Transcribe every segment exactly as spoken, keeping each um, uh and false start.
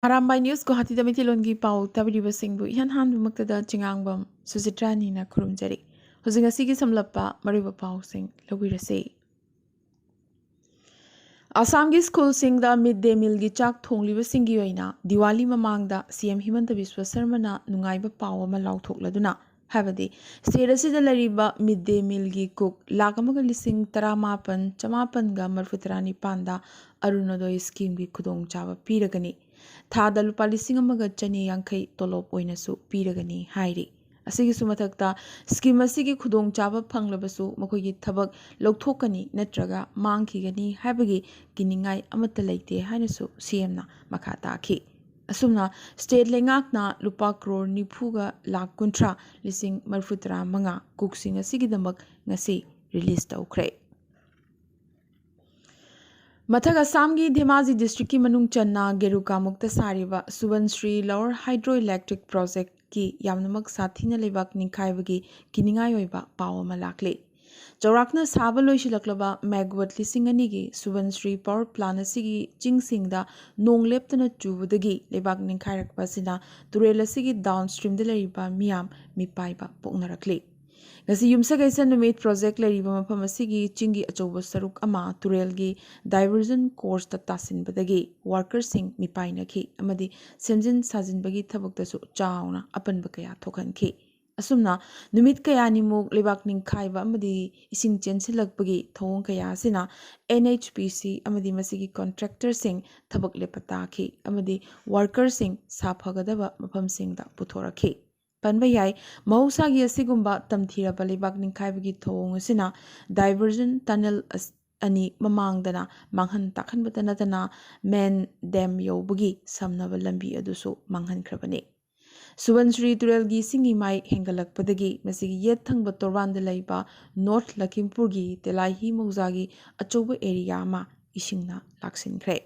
Arambai news ꯒꯨꯋꯥꯍꯥꯇꯤꯗ ꯃꯩꯇꯩꯂꯣꯟꯒꯤ ꯄꯥꯎ ꯇꯥꯕꯤꯔꯤꯕꯁꯤꯡꯕꯨ ꯏꯍꯥꯟ ꯍꯥꯟꯕꯃꯛꯇꯗ ꯆꯤꯉꯥꯡꯕꯝ ꯁꯨꯖꯤꯇ꯭ꯔꯥꯅꯤꯅ ꯈꯨꯔꯨꯝꯖꯔꯤ꯫ ꯍꯧꯖꯤꯛ ꯉꯁꯤꯒꯤ ꯁꯝꯂꯞꯄ ꯃꯔꯨꯑꯣꯏꯕ ꯄꯥꯎꯁꯤꯡ ꯂꯧꯕꯤꯔꯁꯤ꯫ ꯑꯁꯥꯝꯒꯤ ꯁ꯭ꯀꯨꯜꯁꯤꯡꯗ ꯃꯤꯗ ꯗꯦ ꯃꯤꯜꯒꯤ ꯆꯥꯛ ꯊꯣꯡꯂꯤꯕꯁꯤꯡꯒꯤ ꯑꯣꯏꯅ ꯗꯤꯋꯥꯂꯤ ꯃꯃꯥꯡꯗ ꯁꯤ ꯑꯦꯝ ꯍꯤꯃꯟꯇ ꯕꯤꯁ꯭ꯋ ꯁꯔꯃꯅ ꯅꯨꯡꯉꯥꯏꯕ ꯄꯥꯎ ꯑꯃ ꯂꯥꯎꯊꯣꯛꯂꯗꯨꯅ, ꯍꯥꯏꯕꯗꯤ ꯁ꯭ꯇꯦꯠ ꯑꯁꯤꯗ ꯂꯩꯔꯤꯕ ꯃꯤꯗ ꯗꯦ ꯃꯤꯜꯒꯤ ꯀꯨꯛ ꯂꯥꯈ ꯑꯃꯒ ꯂꯤꯁꯤꯡ ꯇꯔꯥꯃꯥꯄꯟ ꯆꯃꯥꯄꯟꯒ ꯃꯔꯤꯐꯨꯇꯔꯥ ꯅꯤꯄꯥꯟꯗ ꯑꯔꯨꯅꯣꯗꯣꯏ ꯁ꯭ꯀꯤꯝꯒꯤ ꯈꯨꯗꯣꯡꯆꯥꯕ ꯄꯤꯔꯒꯅꯤ꯫ ꯊꯥꯗ ꯂꯨꯄꯥ ꯂꯤꯁꯤꯡ ꯑꯃꯒ ꯆꯅꯤ ꯌꯥꯡꯈꯩ ꯇꯣꯂꯣꯞ ꯑꯣꯏꯅꯁꯨ ꯄꯤꯔꯒꯅꯤ ꯍꯥꯏꯔꯤ꯫ ꯑꯁꯤꯒꯤꯁꯨ ꯃꯊꯛꯇ, ꯁ꯭ꯀꯤꯝ ꯑꯁꯤꯒꯤ ꯈꯨꯗꯣꯡꯆꯥꯕ ꯐꯪꯂꯕꯁꯨ ꯃꯈꯣꯏꯒꯤ ꯊꯕꯛ ꯂꯧꯊꯣꯛꯀꯅꯤ ꯅꯠꯇ꯭ꯔꯒ ꯃꯥꯡꯈꯤꯒꯅꯤ ꯍꯥꯏꯕꯒꯤ ꯀꯤꯅꯤꯡꯉꯥꯏ ꯑꯃꯠꯇ ꯂꯩꯇꯦ ꯍꯥꯏꯅꯁꯨ ꯁꯤ ꯑꯦꯝꯅ ꯃꯈꯥ ꯇꯥꯈꯤ꯫ ꯑꯁꯨꯝꯅ ꯁ꯭ꯇꯦꯠ ꯂꯩꯉꯥꯛꯅ ꯂꯨꯄꯥ ꯀ꯭ꯔꯣꯔ ꯅꯤꯐꯨꯒ ꯂꯥꯈ ꯀꯨꯟꯊ꯭ꯔꯥ ꯂꯤꯁꯤꯡ ꯃꯔꯤꯐꯨꯇꯔꯥ ꯃꯉꯥ ꯀꯨꯛꯁꯤꯡ ꯑꯁꯤꯒꯤꯗꯃꯛ ꯉꯁꯤ ꯔꯤꯂꯤꯖ ꯇꯧꯈ꯭ꯔꯦ꯫ ꯃꯊꯛ ꯑꯁꯥꯝꯒꯤ ꯙꯦꯃꯥꯖꯤ ꯗꯤꯁꯇ꯭ꯔꯤꯛꯀꯤ ꯃꯅꯨꯡ ꯆꯟꯅ ꯒꯦꯔꯨꯀꯥꯃꯨꯛꯇ ꯁꯥꯔꯤꯕ ꯁꯨꯕꯟꯁ꯭ꯔꯤ ꯂꯥꯎꯔ ꯍꯥꯏꯗ꯭ꯔꯣ ꯏꯂꯦꯛꯇ꯭ꯔꯤꯛ ꯄ꯭ꯔꯣꯖꯦꯛꯀꯤ ꯌꯥꯝꯅꯃꯛ ꯁꯥꯊꯤꯅ ꯂꯩꯕꯥꯛ ꯅꯤꯡꯈꯥꯏꯕꯒꯤ ꯀꯤꯅꯤꯡꯉꯥꯏ ꯑꯣꯏꯕ ꯄꯥꯎ ꯑꯃ ꯂꯥꯛꯂꯤ꯫ ꯆꯥꯎꯔꯥꯛꯅ ꯁꯥꯕ ꯂꯣꯏꯁꯤꯜꯂꯛꯂꯕ ꯃꯦꯒꯋꯠ ꯂꯤꯁꯤꯡ ꯑꯅꯤꯒꯤ ꯁꯨꯕꯟꯁ꯭ꯔꯤ ꯄꯥꯋꯔ ꯄ꯭ꯂꯥꯟ ꯑꯁꯤꯒꯤ ꯆꯤꯡꯁꯤꯡꯗ ꯅꯣꯡ ꯂꯦꯞꯇꯅ ꯆꯨꯕꯗꯒꯤ ꯂꯩꯕꯥꯛ ꯅꯤꯡꯈꯥꯏꯔꯛꯄ ꯑꯁꯤꯅ ꯇꯨꯔꯦꯜ ꯑꯁꯤꯒꯤ ꯗꯥꯎꯟ ꯁ꯭ꯇ꯭ꯔꯤꯝꯗ ꯂꯩꯔꯤꯕ ꯃꯤꯌꯥꯝ ꯃꯤꯄꯥꯏꯕ ꯄꯣꯛꯅꯔꯛꯂꯤ꯫ ꯉꯁꯤ ꯌꯨꯝꯁꯀꯩꯁ ꯅꯨꯃꯤꯠ ꯄ꯭ꯔꯣꯖꯦꯛ ꯂꯩꯔꯤꯕ ꯃꯐꯝ ꯑꯁꯤꯒꯤ ꯆꯤꯡꯒꯤ ꯑꯆꯧꯕ ꯁꯔꯨꯛ ꯑꯃ ꯇꯨꯔꯦꯜꯒꯤ ꯗꯥꯏꯚꯔꯖꯟ ꯀꯣꯔꯁꯇ ꯇꯥꯁꯤꯟꯕꯗꯒꯤ ꯋꯥꯔꯀꯔꯁꯤꯡ ꯃꯤꯄꯥꯏꯅꯈꯤ ꯑꯃꯗꯤ ꯁꯦꯝꯖꯤꯟ ꯁꯥꯖꯤꯟꯕꯒꯤ ꯊꯕꯛꯇꯁꯨ ꯆꯥꯎꯅ ꯑꯄꯟꯕ ꯀꯌꯥ ꯊꯣꯛꯍꯟꯈꯤ꯫ ꯑꯁꯨꯝꯅ ꯅꯨꯃꯤꯠ ꯀꯌꯥꯅꯤꯃꯨꯛ ꯂꯩꯕꯥꯛ ꯅꯤꯡꯈꯥꯏꯕ ꯑꯃꯗꯤ ꯏꯁꯤꯡ ꯆꯦꯟꯁꯤꯜꯂꯛꯄꯒꯤ ꯊꯧꯑꯣꯡ ꯀꯌꯥ ꯑꯁꯤꯅ ꯑꯦꯟ ꯑꯩꯆ ꯄꯤ ꯁꯤ ꯑꯃꯗꯤ ꯃꯁꯤꯒꯤ ꯀꯣꯟꯇ꯭ꯔꯦꯛꯇꯔꯁꯤꯡ ꯊꯕꯛ ꯂꯦꯞꯄ ꯇꯥꯈꯤ ꯑꯃꯗꯤ ꯋꯥꯔꯀꯔꯁꯤꯡ ꯁꯥꯐꯒꯗꯕ ꯃꯐꯝꯁꯤꯡꯗ ꯄꯨꯊꯣꯔꯛꯈꯤ꯫ ꯄꯟꯕ ꯌꯥꯏ, ꯃꯍꯧꯁꯥꯒꯤ ꯑꯁꯤꯒꯨꯝꯕ ꯇꯝꯊꯤꯔꯕ ꯂꯩꯕꯥꯛ ꯅꯤꯡꯈꯥꯏꯕꯒꯤ ꯊꯧꯑꯣꯡ ꯑꯁꯤꯅ ꯗꯥꯏꯚꯔꯖꯟ ꯇꯅꯦꯜ ꯑꯁ-, ꯑꯅꯤ ꯃꯃꯥꯡꯗꯅ ꯃꯥꯡꯍꯟ ꯇꯥꯛꯍꯟꯕꯇ ꯅꯠꯇꯅ ꯃꯦꯟ ꯗꯦꯝ ꯌꯧꯕꯒꯤ ꯁꯝꯅꯕ ꯂꯝꯕꯤ ꯑꯗꯨꯁꯨ ꯃꯥꯡꯍꯟꯈ꯭ꯔꯕꯅꯤ꯫ ꯁꯨꯕꯟꯁ꯭ꯔꯤ ꯇꯨꯔꯦꯜꯒꯤ ꯏꯁꯤꯡ ꯏꯃꯥꯏ ꯍꯦꯟꯒꯠꯂꯛꯄꯗꯒꯤ ꯃꯁꯤꯒꯤ ꯌꯦꯠ ꯊꯪꯕ ꯇꯣꯔꯕꯥꯟꯗ ꯂꯩꯕ ꯅꯣꯔꯊ ꯂꯈꯤꯝꯄꯨꯔꯒꯤ ꯇꯦꯂꯥꯏꯍꯤ ꯃꯧꯖꯥꯒꯤ ꯑꯆꯧꯕ ꯑꯦꯔꯤꯌꯥ ꯑꯃ ꯏꯁꯤꯡꯅ ꯂꯥꯛꯁꯤꯟꯈ꯭ꯔꯦ꯫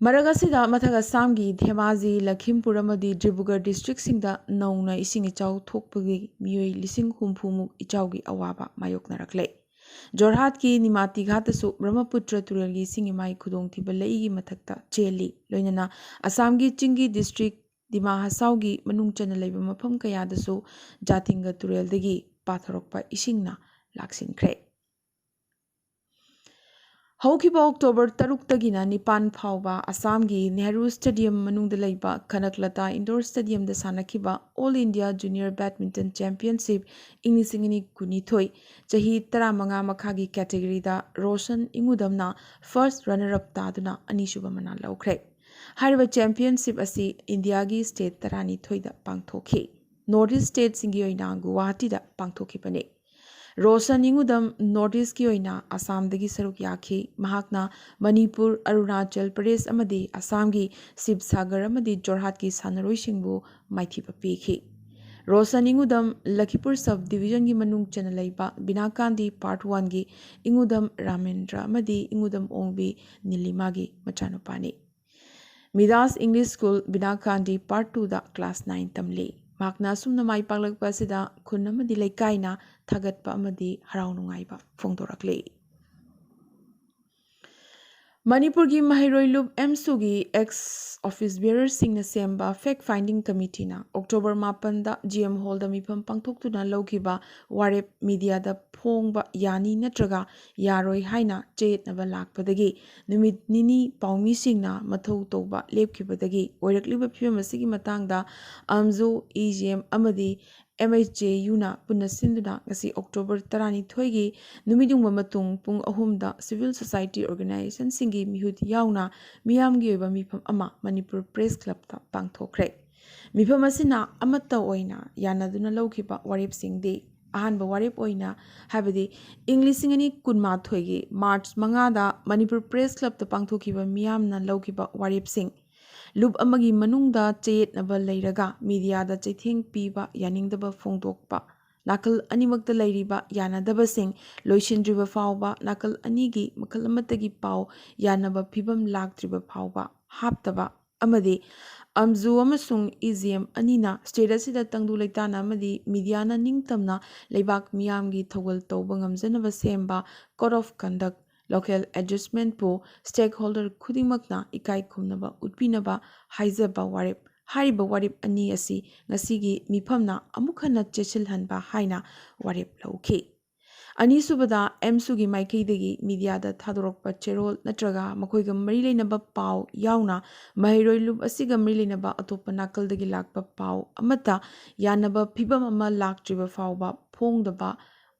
ꯃꯔꯛ ꯑꯁꯤꯗ, ꯃꯊꯛ ꯑꯁꯥꯝꯒꯤ ꯙꯦꯃꯥꯖꯤ, ꯂꯈꯤꯝꯄꯨꯔ ꯑꯃꯗꯤ ꯗꯤꯕ꯭ꯔꯨꯒꯔ ꯗꯤꯁꯇ꯭ꯔꯤꯛꯁꯤꯡꯗ ꯅꯧꯅ ꯏꯁꯤꯡ ꯏꯆꯥꯎ ꯊꯣꯛꯄꯒꯤ ꯃꯤꯑꯣꯏ ꯂꯤꯁꯤꯡ ꯍꯨꯝꯐꯨꯃꯨꯛ ꯏꯆꯥꯎꯒꯤ ꯑꯋꯥꯕ ꯃꯥꯌꯣꯛꯅꯔꯛꯂꯦ꯫ ꯖꯣꯔꯍꯥꯠꯀꯤ ꯅꯤꯃꯥꯇꯤꯘꯥꯠꯇꯁꯨ ꯕ꯭ꯔꯍ꯭ꯃꯄꯨꯇ꯭ꯔ ꯇꯨꯔꯦꯜꯒꯤ ꯏꯁꯤꯡ ꯏꯃꯥꯏ ꯈꯨꯗꯣꯡꯊꯤꯕ ꯂꯩꯒꯤ ꯃꯊꯛꯇ ꯆꯦꯜꯂꯤ꯫ ꯂꯣꯏꯅꯅ ꯑꯁꯥꯝꯒꯤ ꯆꯤꯡꯒꯤ ꯗꯤꯁꯇ꯭ꯔꯤꯛ ꯗꯤꯃꯥ ꯍꯁꯥꯎꯒꯤ ꯃꯅꯨꯡ ꯆꯟꯅ ꯂꯩꯕ ꯃꯐꯝ ꯀꯌꯥꯗꯁꯨ ꯖꯥꯊꯤꯡꯒ ꯇꯨꯔꯦꯜꯗꯒꯤ ꯄꯥꯊꯣꯔꯛꯄ ꯏꯁꯤꯡꯅ ꯂꯥꯛꯁꯤꯟꯈ꯭ꯔꯦ꯫ ꯍꯧꯈꯤꯕ ꯑꯣꯛꯇꯣꯕꯔ ꯇꯔꯨꯛꯇꯒꯤꯅ ꯅꯤꯄꯥꯟ ꯐꯥꯎꯕ ꯑꯁꯥꯝꯒꯤ ꯅꯦꯍꯔꯨ ꯁ꯭ꯇꯦꯗꯤꯌꯝ ꯃꯅꯨꯡꯗ ꯂꯩꯕ ꯀꯅꯛꯂꯇꯥ ꯏꯟꯗꯣꯔ ꯁ꯭ꯇꯦꯗꯤꯌꯝꯗ ꯁꯥꯟꯅꯈꯤꯕ All India Junior Badminton Championship ꯏꯪ ꯂꯤꯁꯤꯡ ꯑꯅꯤ ꯀꯨꯟꯅꯤꯊꯣꯏ, ꯆꯍꯤ ꯇꯔꯥꯃꯉꯥ ꯃꯈꯥꯒꯤ ꯀꯦꯇꯦꯒꯣꯔꯤꯗ ꯔꯣꯁꯟ ꯏꯉꯨꯗꯝꯅ ꯐꯥꯔꯁ ꯔꯟꯅꯔ ꯑꯞ ꯇꯥꯗꯨꯅ ꯑꯅꯤꯁꯨꯕ ꯃꯅꯥ ꯂꯧꯈ꯭ꯔꯦ꯫ ꯍꯥꯏꯔꯤꯕ ꯆꯦꯝꯄꯤꯌꯟꯁꯤꯞ ꯑꯁꯤ ꯏꯟꯗꯤꯌꯥꯒꯤ ꯁ꯭ꯇꯦꯠ ꯇꯔꯥꯅꯤꯊꯣꯏꯗ ꯄꯥꯡꯊꯣꯛꯈꯤ꯫ ꯅꯣꯔꯠ ꯏꯁ ꯁ꯭ꯇꯦꯠꯁꯤꯡꯒꯤ ꯑꯣꯏꯅ ꯒꯨꯋꯥꯍꯥꯇꯤꯗ ꯄꯥꯡꯊꯣꯛꯈꯤꯕꯅꯤ꯫ ꯔꯣꯁꯟ ꯏꯉꯨꯗꯝ ꯅꯣꯔꯠ ꯏꯁꯀꯤ ꯑꯣꯏꯅ ꯑꯁꯥꯝꯗꯒꯤ ꯁꯔꯨꯛ ꯌꯥꯈꯤ꯫ ꯃꯍꯥꯛꯅ ꯃꯅꯤꯄꯨꯔ, ꯑꯔꯨꯅꯥꯆꯜ ꯄ꯭ꯔꯗꯦꯁ ꯑꯃꯗꯤ ꯑꯁꯥꯝꯒꯤ ꯁꯤꯕꯁꯥꯒꯔ ꯑꯃꯗꯤ ꯖꯣꯔꯍꯥꯠꯀꯤ ꯁꯥꯟꯅꯔꯣꯏꯁꯤꯡꯕꯨ ꯃꯥꯏꯊꯤꯕ ꯄꯤꯈꯤ꯫ ꯔꯣꯁꯟ ꯏꯉꯨꯗꯝ ꯂꯈꯤꯄꯨꯔ ꯁꯕ ꯗꯤꯕꯤꯖꯟꯒꯤ ꯃꯅꯨꯡ ꯆꯟꯅ ꯂꯩꯕ ꯕꯤꯅꯥꯀꯥꯟꯗꯤ ꯄꯥꯔꯠ ꯋꯥꯟꯒꯤ ꯏꯉꯨꯗꯝ ꯔꯥꯃꯦꯟꯗ꯭ꯔ ꯑꯃꯗꯤ ꯏꯉꯨꯗꯝ ꯑꯣꯡꯕꯤ ꯅꯤꯂꯤꯃꯥꯒꯤ ꯃꯆꯥꯅꯨꯄꯥꯅꯤ꯫ ꯃꯤꯗꯥꯁ ꯏꯪꯂꯤꯁ ꯁ꯭ꯀꯨꯜ, ꯕꯤꯅꯥꯀꯥꯟꯗꯤ ꯄꯥꯔꯠ ꯇꯨꯗ ꯀ꯭ꯂꯥꯁ ꯅꯥꯏꯟ ꯇꯝꯂꯤ꯫ ꯃꯍꯥꯛꯅ ꯑꯁꯨꯝꯅ ꯃꯥꯏ ꯄꯥꯛꯂꯛꯄ ꯑꯁꯤꯗ ꯈꯨꯟ ꯑꯃꯗꯤ ꯂꯩꯀꯥꯏꯅ ꯊꯥꯒꯠꯄ ꯑꯃꯗꯤ ꯍꯔꯥꯎ ꯅꯨꯡꯉꯥꯏꯕ ꯐꯣꯡꯗꯣꯔꯛꯂꯤ꯫ ꯃꯅꯤꯄꯨꯔꯒꯤ ꯃꯍꯩꯔꯣꯏ ꯂꯨꯞ ꯑꯦꯝꯁꯨꯒꯤ ꯑꯦꯛꯁ ꯑꯣꯐꯤꯁ ꯕꯤꯌꯔꯔꯁꯤꯡꯅ ꯁꯦꯝꯕ ꯐꯦꯛ ꯐꯥꯏꯟꯗꯤꯡ ꯀꯃꯤꯇꯤꯅ ꯑꯣꯛꯇꯣꯕꯔ ꯃꯥꯄꯟꯗ ꯖꯤ ꯑꯦꯝ ꯍꯣꯜꯗ ꯃꯤꯐꯝ ꯄꯥꯡꯊꯣꯛꯇꯨꯅ ꯂꯧꯈꯤꯕ ꯋꯥꯔꯦꯞ ꯃꯤꯗꯤꯌꯥꯗ ꯐꯣꯡꯕ ꯌꯥꯅꯤ ꯅꯠꯇ꯭ꯔꯒ ꯌꯥꯔꯣꯏ ꯍꯥꯏꯅ ꯆꯌꯦꯠꯅꯕ ꯂꯥꯛꯄꯗꯒꯤ ꯅꯨꯃꯤꯠ ꯅꯤꯅꯤ ꯄꯥꯎꯃꯤꯁꯤꯡꯅ ꯃꯊꯧ ꯇꯧꯕ ꯂꯦꯞꯈꯤꯕꯗꯒꯤ ꯑꯣꯏꯔꯛꯂꯤꯕ ꯐꯤꯕꯝ ꯑꯁꯤꯒꯤ ꯃꯇꯥꯡꯗ ꯑꯝꯖꯨ ꯏ ꯖꯤ ꯑꯦꯝ ꯑꯃꯗꯤ ꯑꯦꯝ ꯑꯩꯆ ꯖꯦ ꯌꯨꯅ ꯄꯨꯟꯅ ꯁꯤꯟꯗꯨꯅ ꯉꯁꯤ ꯑꯣꯛꯇꯣꯕꯔ ꯇꯔꯥꯅꯤꯊꯣꯏꯒꯤ ꯅꯨꯃꯤꯠ ꯌꯨꯡꯕ ꯃꯇꯨꯡ ꯄꯨꯡ ꯑꯍꯨꯝꯗ ꯁꯤꯚꯤꯜ ꯁꯣꯁꯥꯏꯇꯤ ꯑꯣꯔꯒꯅꯥꯏꯖꯦꯁꯟꯁꯤꯡꯒꯤ ꯃꯤꯍꯨꯠ ꯌꯥꯎꯅ ꯃꯤꯌꯥꯝꯒꯤ ꯑꯣꯏꯕ ꯃꯤꯐꯝ ꯑꯃ ꯃꯅꯤꯄꯨꯔ ꯄ꯭ꯔꯦꯁ ꯀ꯭ꯂꯕꯇ ꯄꯥꯡꯊꯣꯛꯈ꯭ꯔꯦ꯫ ꯃꯤꯐꯝ ꯑꯁꯤꯅ ꯑꯃꯠꯇ ꯑꯣꯏꯅ ꯌꯥꯅꯗꯨꯅ ꯂꯧꯈꯤꯕ ꯋꯥꯔꯦꯞꯁꯤꯡꯗꯤ, ꯑꯍꯥꯟꯕ ꯋꯥꯔꯦꯞ ꯑꯣꯏꯅ, ꯍꯥꯏꯕꯗꯤ ꯏꯪ ꯂꯤꯁꯤꯡ ꯑꯅꯤ ꯀꯨꯟꯃꯥꯊꯣꯏꯒꯤ ꯃꯥꯔꯆ ꯃꯉꯥꯗ ꯃꯅꯤꯄꯨꯔ ꯄ꯭ꯔꯦꯁ ꯀ꯭ꯂꯕꯇ ꯄꯥꯡꯊꯣꯛꯈꯤꯕ ꯃꯤꯌꯥꯝꯅ ꯂꯧꯈꯤꯕ ꯋꯥꯔꯦꯞꯁꯤꯡ, ꯂꯨꯞ ꯑꯃꯒꯤ ꯃꯅꯨꯡꯗ ꯆꯌꯦꯠꯅꯕ ꯂꯩꯔꯒ ꯃꯤꯗꯤꯌꯥꯗ ꯆꯩꯊꯦꯡ ꯄꯤꯕ ꯌꯥꯅꯤꯡꯗꯕ ꯐꯣꯡꯗꯣꯛꯄ, ꯅꯥꯀꯜ ꯑꯅꯤꯃꯛꯇ ꯂꯩꯔꯤꯕ ꯌꯥꯅꯗꯕꯁꯤꯡ ꯂꯣꯏꯁꯤꯟꯗ꯭ꯔꯤꯕ ꯐꯥꯎꯕ, ꯅꯥꯀꯜ ꯑꯅꯤꯒꯤ ꯃꯈꯜ ꯑꯃꯠꯇꯒꯤ ꯄꯥꯎ ꯌꯥꯅꯕ ꯐꯤꯕꯝ ꯂꯥꯛꯇ꯭ꯔꯤꯕ ꯐꯥꯎꯕ ꯍꯥꯞꯇꯕ, ꯑꯃꯗꯤ ꯑꯝꯖꯨ ꯑꯃꯁꯨꯡ ꯏ ꯖꯤ ꯑꯦꯝ ꯑꯅꯤꯅ state ꯑꯁꯤꯗ ꯇꯪꯗꯨ ꯂꯩꯇꯥꯅ ꯑꯃꯗꯤ mediaꯅ ꯅꯤꯡꯇꯝꯅ ꯂꯩꯕꯥꯛ ꯃꯤꯌꯥꯝꯒꯤ ꯊꯧꯒꯜ ꯇꯧꯕ ꯉꯝꯖꯅꯕ ꯁꯦꯝꯕ code of conduct, local adjustmentꯄꯨ stakeholder ꯈꯨꯗꯤꯡꯃꯛꯅ ꯏꯀꯥꯏ ꯈꯨꯝꯅꯕ ꯎꯠꯄꯤꯅꯕ ꯍꯥꯏꯖꯕ ꯋꯥꯔꯦꯞ꯫ ꯍꯥꯏꯔꯤꯕ ꯋꯥꯔꯦꯞ ꯑꯅꯤ ꯑꯁꯤ ꯉꯁꯤꯒꯤ ꯃꯤꯐꯝꯅ ꯑꯃꯨꯛ ꯍꯟꯅ ꯆꯦꯠꯁꯤꯜꯍꯟꯕ ꯍꯥꯏꯅ ꯋꯥꯔꯦꯞ ꯂꯧꯈꯤ꯫ ꯑꯅꯤꯁꯨꯕꯗ, ꯑꯦꯝꯁꯨꯒꯤ ꯃꯥꯏꯀꯩꯗꯒꯤ mediaꯗ ꯊꯥꯗꯣꯔꯛꯄ ꯆꯦꯔꯣꯜ ꯅꯠꯇ꯭ꯔꯒ ꯃꯈꯣꯏꯒ ꯃꯔꯤ ꯂꯩꯅꯕ ꯄꯥꯎ ꯌꯥꯎꯅ ꯃꯍꯩꯔꯣꯏ ꯂꯨꯞ ꯑꯁꯤꯒ ꯃꯔꯤ ꯂꯩꯅꯕ ꯑꯇꯣꯞꯄ ꯅꯥꯀꯜꯗꯒꯤ ꯂꯥꯛꯄ ꯄꯥꯎ ꯑꯃꯠꯇ ꯌꯥꯅꯕ ꯐꯤꯕꯝ ꯑꯃ ꯂꯥꯛꯇ꯭ꯔꯤꯕ ꯐꯥꯎꯕ ꯐꯣꯡꯗꯕ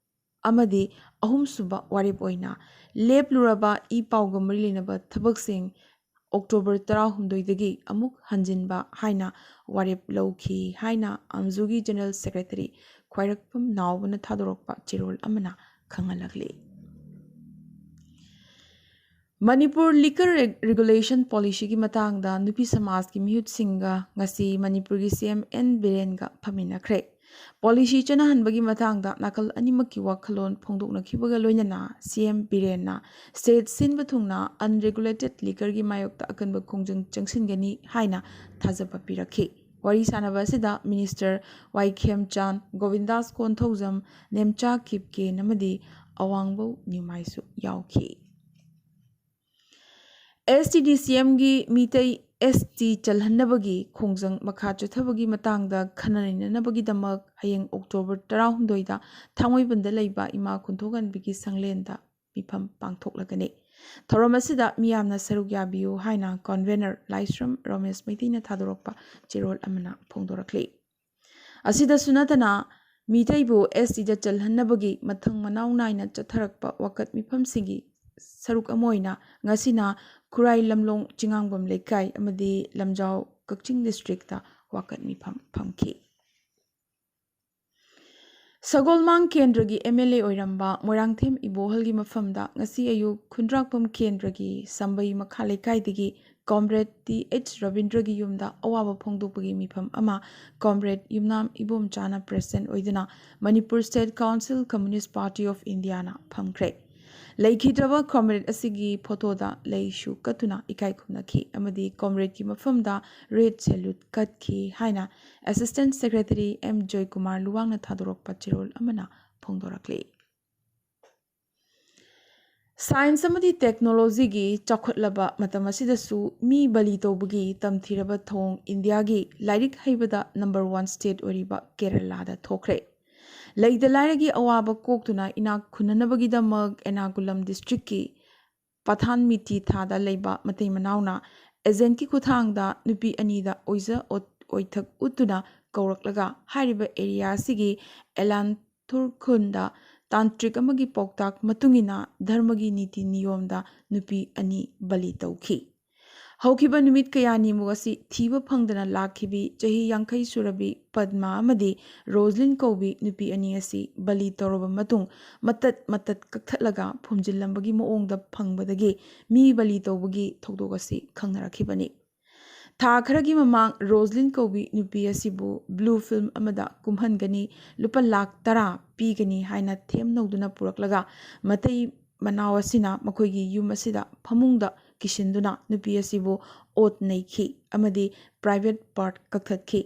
ꯑꯃꯗꯤ ꯑꯍꯨꯝꯁꯨꯕ ꯋꯥꯔꯦꯞ ꯑꯣꯏꯅ ꯂꯦꯞꯂꯨꯔꯕ ꯏ ꯄꯥꯎꯒ ꯃꯔꯤ ꯂꯩꯅꯕ ꯊꯕꯛꯁꯤꯡ October ꯇꯔꯥꯍꯨꯝꯗꯣꯏꯗꯒꯤ ꯑꯃꯨꯛ ꯍꯟꯖꯤꯟꯕ ꯍꯥꯏꯅ ꯋꯥꯔꯦꯞ ꯂꯧꯈꯤ ꯍꯥꯏꯅ ꯑꯝꯖꯨꯒꯤ General Secretary ꯈ꯭ꯋꯥꯏꯔꯥꯛꯄꯝ ꯅꯥꯎꯕꯅ ꯊꯥꯗꯣꯔꯛꯄ ꯆꯦꯔꯣꯜ ꯑꯃꯅ ꯈꯪꯍꯜꯂꯛꯂꯤ꯫ ꯃꯅꯤꯄꯨꯔ liquor reg-, regulation policyꯒꯤ ꯃꯇꯥꯡꯗ ꯅꯨꯄꯤ ꯁꯃꯥꯖꯀꯤ ꯃꯤꯍꯨꯠꯁꯤꯡꯒ ꯉꯁꯤ ꯃꯅꯤꯄꯨꯔꯒꯤ ꯁꯤ ꯑꯦꯝ ꯑꯦꯟ ꯕꯤꯔꯦꯟꯒ ꯐꯝꯃꯤꯟꯅꯈ꯭ꯔꯦ꯫ Policy ꯆꯠꯅꯍꯟꯕꯒꯤ ꯃꯇꯥꯡꯗ ꯅꯥꯀꯜ ꯑꯅꯤꯃꯛꯀꯤ ꯋꯥꯈꯜꯂꯣꯟ ꯐꯣꯡꯗꯣꯛꯅꯈꯤꯕꯒ ꯂꯣꯏꯅꯅ ꯁꯤ ꯑꯦꯝ ꯕꯤꯔꯦꯟꯅ state ꯁꯤꯟꯕ ꯊꯨꯡꯅ unregulated liquorꯒꯤ ꯃꯥꯌꯣꯛꯇ ꯑꯀꯟꯕ ꯈꯣꯡꯖꯪ ꯆꯪꯁꯤꯟꯒꯅꯤ ꯍꯥꯏꯅ ꯊꯥꯖꯕ ꯄꯤꯔꯛꯈꯤ꯫ ꯋꯥꯔꯤ ꯁꯥꯟꯅꯕ ꯑꯁꯤꯗ Minister ꯋꯥꯏ ꯈꯦꯝꯆꯥꯟ, ꯒꯣꯕꯤꯟꯗꯥꯁ ꯀꯣꯟꯊꯧꯖꯝ, ꯅꯦꯝꯆꯥ ꯀꯤꯞꯀꯦꯟ ꯑꯃꯗꯤ ꯑꯋꯥꯡꯕꯧ ꯅꯤꯎꯃꯥꯏꯁꯨ ꯌꯥꯎꯈꯤ꯫ ꯑꯦꯁ ꯇꯤ ꯗꯤ ꯁꯤ ꯑꯦꯝꯒꯤ ꯃꯤꯇꯩ ꯑꯦꯁ ꯇꯤ ꯆꯜꯍꯟꯅꯕꯒꯤ ꯈꯣꯡꯖꯪ ꯃꯈꯥ ꯆꯠꯊꯕꯒꯤ ꯃꯇꯥꯡꯗ ꯈꯟꯅ ꯅꯩꯅꯅꯕꯒꯤꯗꯃꯛ ꯍꯌꯦꯡ October ꯇꯔꯥꯍꯨꯝꯗꯣꯏꯗ ꯊꯥꯡꯃꯩꯕꯟꯗ ꯂꯩꯕ ꯏꯃꯥ ꯈꯨꯟꯊꯣꯛꯍꯟꯕꯤꯒꯤ ꯁꯪꯂꯦꯟꯗ ꯃꯤꯐꯝ ꯄꯥꯡꯊꯣꯛꯂꯒꯅꯤ꯫ ꯊꯧꯔꯝ ꯑꯁꯤꯗ ꯃꯤꯌꯥꯝꯅ ꯁꯔꯨꯛ ꯌꯥꯕꯤꯌꯨ ꯍꯥꯏꯅ convener ꯂꯥꯏꯁ꯭ꯔꯝ ꯔꯣꯃꯦꯁ ꯃꯩꯇꯩꯅ ꯊꯥꯗꯣꯔꯛꯄ ꯆꯦꯔꯣꯜ ꯑꯃꯅ ꯐꯣꯡꯗꯣꯔꯛꯂꯤ꯫ ꯑꯁꯤꯗꯁꯨ ꯅꯠꯇꯅ ꯃꯤꯇꯩꯕꯨ ꯑꯦꯁ ꯇꯤꯗ ꯆꯜꯍꯟꯅꯕꯒꯤ ꯃꯊꯪ ꯃꯅꯥꯎ ꯅꯥꯏꯅ ꯆꯠꯊꯔꯛꯄ ꯋꯥꯀꯠ ꯃꯤꯐꯝꯁꯤꯡꯒꯤ ꯁꯔꯨꯛ ꯑꯃ ꯑꯣꯏꯅ ꯉꯁꯤꯅ ꯈꯨꯔꯥꯏ ꯂꯝꯂꯣꯡ ꯆꯤꯉꯥꯡꯕꯝ ꯂꯩꯀꯥꯏ ꯑꯃꯗꯤ ꯂꯝꯖꯥꯎ ꯀꯛꯆꯤꯡ districtꯇ ꯋꯥꯀꯠ ꯃꯤꯐꯝ ꯐꯝꯈꯤ꯫ ꯁꯒꯣꯜꯃꯥꯡ ꯀꯦꯟꯗ꯭ꯔꯒꯤ ꯑꯦꯝ ꯑꯦꯜ ꯑꯦ ꯑꯣꯏꯔꯝꯕ ꯃꯣꯏꯔꯥꯡꯊꯦꯝ ꯏꯕꯣꯍꯜꯒꯤ ꯃꯐꯝꯗ ꯉꯁꯤ ꯑꯌꯨꯛ ꯈꯨꯟꯗ꯭ꯔꯥꯛꯄꯝ ꯀꯦꯟꯗ꯭ꯔꯒꯤ ꯁꯝꯕꯩ ꯃꯈꯥ ꯂꯩꯀꯥꯏꯗꯒꯤ comrade ꯇꯤ ꯑꯩꯆ ꯔꯕꯤꯟꯗ꯭ꯔꯒꯤ ꯌꯨꯝꯗ ꯑꯋꯥꯕ ꯐꯣꯡꯗꯣꯛꯄꯒꯤ ꯃꯤꯐꯝ ꯑꯃ comrade ꯌꯨꯝꯅꯥꯝ ꯏꯕꯣꯝꯆꯥꯅ president ꯑꯣꯏꯗꯨꯅ Manipur State Council Communist Party of Indiaꯅ ꯐꯝꯈ꯭ꯔꯦ꯫ ꯂꯩꯈꯤꯗ꯭ꯔꯕ ꯀꯣꯝꯔꯦꯗ ꯑꯁꯤꯒꯤ ꯐꯣꯇꯣꯗ ꯂꯩꯁꯨ ꯀꯠꯇꯨꯅ ꯏꯀꯥꯏ ꯈꯨꯝꯅꯈꯤ ꯑꯃꯗꯤ ꯀꯣꯝꯔꯦꯗꯀꯤ ꯃꯐꯝꯗ ꯔꯦꯗ ꯁꯦꯂꯨꯠ ꯀꯠꯈꯤ ꯍꯥꯏꯅ ꯑꯦꯁꯤꯁꯇꯦꯟꯠ ꯁꯦꯀ꯭ꯔꯦꯇꯔꯤ ꯑꯦꯝ ꯖꯣꯏꯀꯨꯃꯥꯔ ꯂꯨꯋꯥꯡꯅ ꯊꯥꯗꯣꯔꯛꯄ ꯆꯦꯔꯣꯜ ꯑꯃꯅ ꯐꯣꯡꯗꯣꯔꯛꯂꯤ꯫ ꯁꯥꯏꯟꯁ ꯑꯃꯗꯤ ꯇꯦꯛꯅꯣꯂꯣꯖꯤꯒꯤ ꯆꯥꯎꯈꯠꯂꯕ ꯃꯇꯝ ꯑꯁꯤꯗꯁꯨ ꯃꯤ ꯕꯂꯤ ꯇꯧꯕꯒꯤ ꯇꯝꯊꯤꯔꯕ ꯊꯧꯑꯣꯡ ꯏꯟꯗꯤꯌꯥꯒꯤ ꯂꯥꯏꯔꯤꯛ ꯍꯩꯕꯗ ꯅꯝꯕꯔ ꯋꯥꯟ ꯁ꯭ꯇꯦꯠ ꯑꯣꯏꯔꯤꯕ ꯀꯦꯔꯂꯥꯗ ꯊꯣꯛꯈ꯭ꯔꯦ꯫ ꯂꯩꯇ ꯂꯥꯏꯔꯒꯤ ꯑꯋꯥꯕ ꯀꯣꯛꯇꯨꯅ ꯏꯅꯥꯛ ꯈꯨꯟꯅꯅꯕꯒꯤꯗꯃꯛ ꯑꯦꯔꯅꯥꯀꯨꯂꯝ ꯗꯤꯁꯇ꯭ꯔꯤꯛꯀꯤ ꯄꯊꯥꯟꯃꯤꯇꯤ ꯊꯥꯗ ꯂꯩꯕ ꯃꯇꯩ ꯃꯅꯥꯎꯅ ꯑꯦꯖꯦꯟꯠꯀꯤ ꯈꯨꯠꯊꯥꯡꯗ ꯅꯨꯄꯤ ꯑꯅꯤꯗ ꯑꯣꯏꯖ ꯑꯣꯠ-, ꯑꯣꯏꯊꯛ ꯎꯠꯇꯨꯅ ꯀꯧꯔꯛꯂꯒ ꯍꯥꯏꯔꯤꯕ ꯑꯦꯔꯤꯌꯥ ꯑꯁꯤꯒꯤ ꯑꯦꯂꯥꯟꯊꯨꯔ ꯈꯨꯟꯗ ꯇꯥꯟꯇ꯭ꯔꯤꯛ ꯑꯃꯒꯤ ꯄꯥꯎꯇꯥꯛ ꯃꯇꯨꯡ ꯏꯟꯅ ꯙꯔꯃꯒꯤ ꯅꯤꯇꯤ ꯅꯤꯌꯣꯝꯗ ꯅꯨꯄꯤ ꯑꯅꯤ ꯕꯂꯤ ꯇꯧꯈꯤ꯫ ꯍꯧꯈꯤꯕ ꯅꯨꯃꯤꯠ ꯀꯌꯥꯅꯤꯃꯨꯛ ꯑꯁꯤ ꯊꯤꯕ ꯐꯪꯗꯅ ꯂꯥꯛꯈꯤꯕꯤ ꯆꯍꯤ ꯌꯥꯡꯈꯩ ꯁꯨꯔꯕꯤ ꯄꯗꯃꯥ ꯑꯃꯗꯤ ꯔꯣꯖꯂꯤꯟ ꯀꯧꯕꯤ ꯅꯨꯄꯤ ꯑꯅꯤ ꯑꯁꯤ ꯕꯂꯤ ꯇꯧꯔꯕ ꯃꯇꯨꯡ ꯃꯇꯠ ꯃꯇꯠ ꯀꯛꯊꯠꯂꯒ ꯐꯨꯝꯖꯤꯜꯂꯝꯕꯒꯤ ꯃꯑꯣꯡꯗ ꯐꯪꯕꯗꯒꯤ ꯃꯤ ꯕꯂꯤ ꯇꯧꯕꯒꯤ ꯊꯧꯗꯣꯛ ꯑꯁꯤ ꯈꯪꯅꯔꯛꯈꯤꯕꯅꯤ꯫ ꯊꯥ ꯈꯔꯒꯤ ꯃꯃꯥꯡ ꯔꯣꯖꯂꯤꯟ ꯀꯧꯕꯤ ꯅꯨꯄꯤ ꯑꯁꯤꯕꯨ ꯕ꯭ꯂꯨ ꯐꯤꯜꯝ ꯑꯃꯗ ꯀꯨꯝꯍꯟꯒꯅꯤ, ꯂꯨꯄꯥ ꯂꯥꯈ ꯇꯔꯥ ꯄꯤꯒꯅꯤ ꯍꯥꯏꯅ ꯊꯦꯝꯅꯧꯗꯨꯅ ꯄꯨꯔꯛꯂꯒ ꯃꯇꯩ ꯃꯅꯥꯎ ꯑꯁꯤꯅ ꯃꯈꯣꯏꯒꯤ ꯌꯨꯝ ꯑꯁꯤꯗ ꯐꯃꯨꯡꯗ ꯀꯤꯁꯤꯟꯗꯨꯅ ꯅꯨꯄꯤ ꯑꯁꯤꯕꯨ ꯑꯣꯠ ꯅꯩꯈꯤ ꯑꯃꯗꯤ ꯄ꯭ꯔꯥꯏꯚꯦꯠ ꯄꯥꯔꯠ ꯀꯛꯊꯠꯈꯤ꯫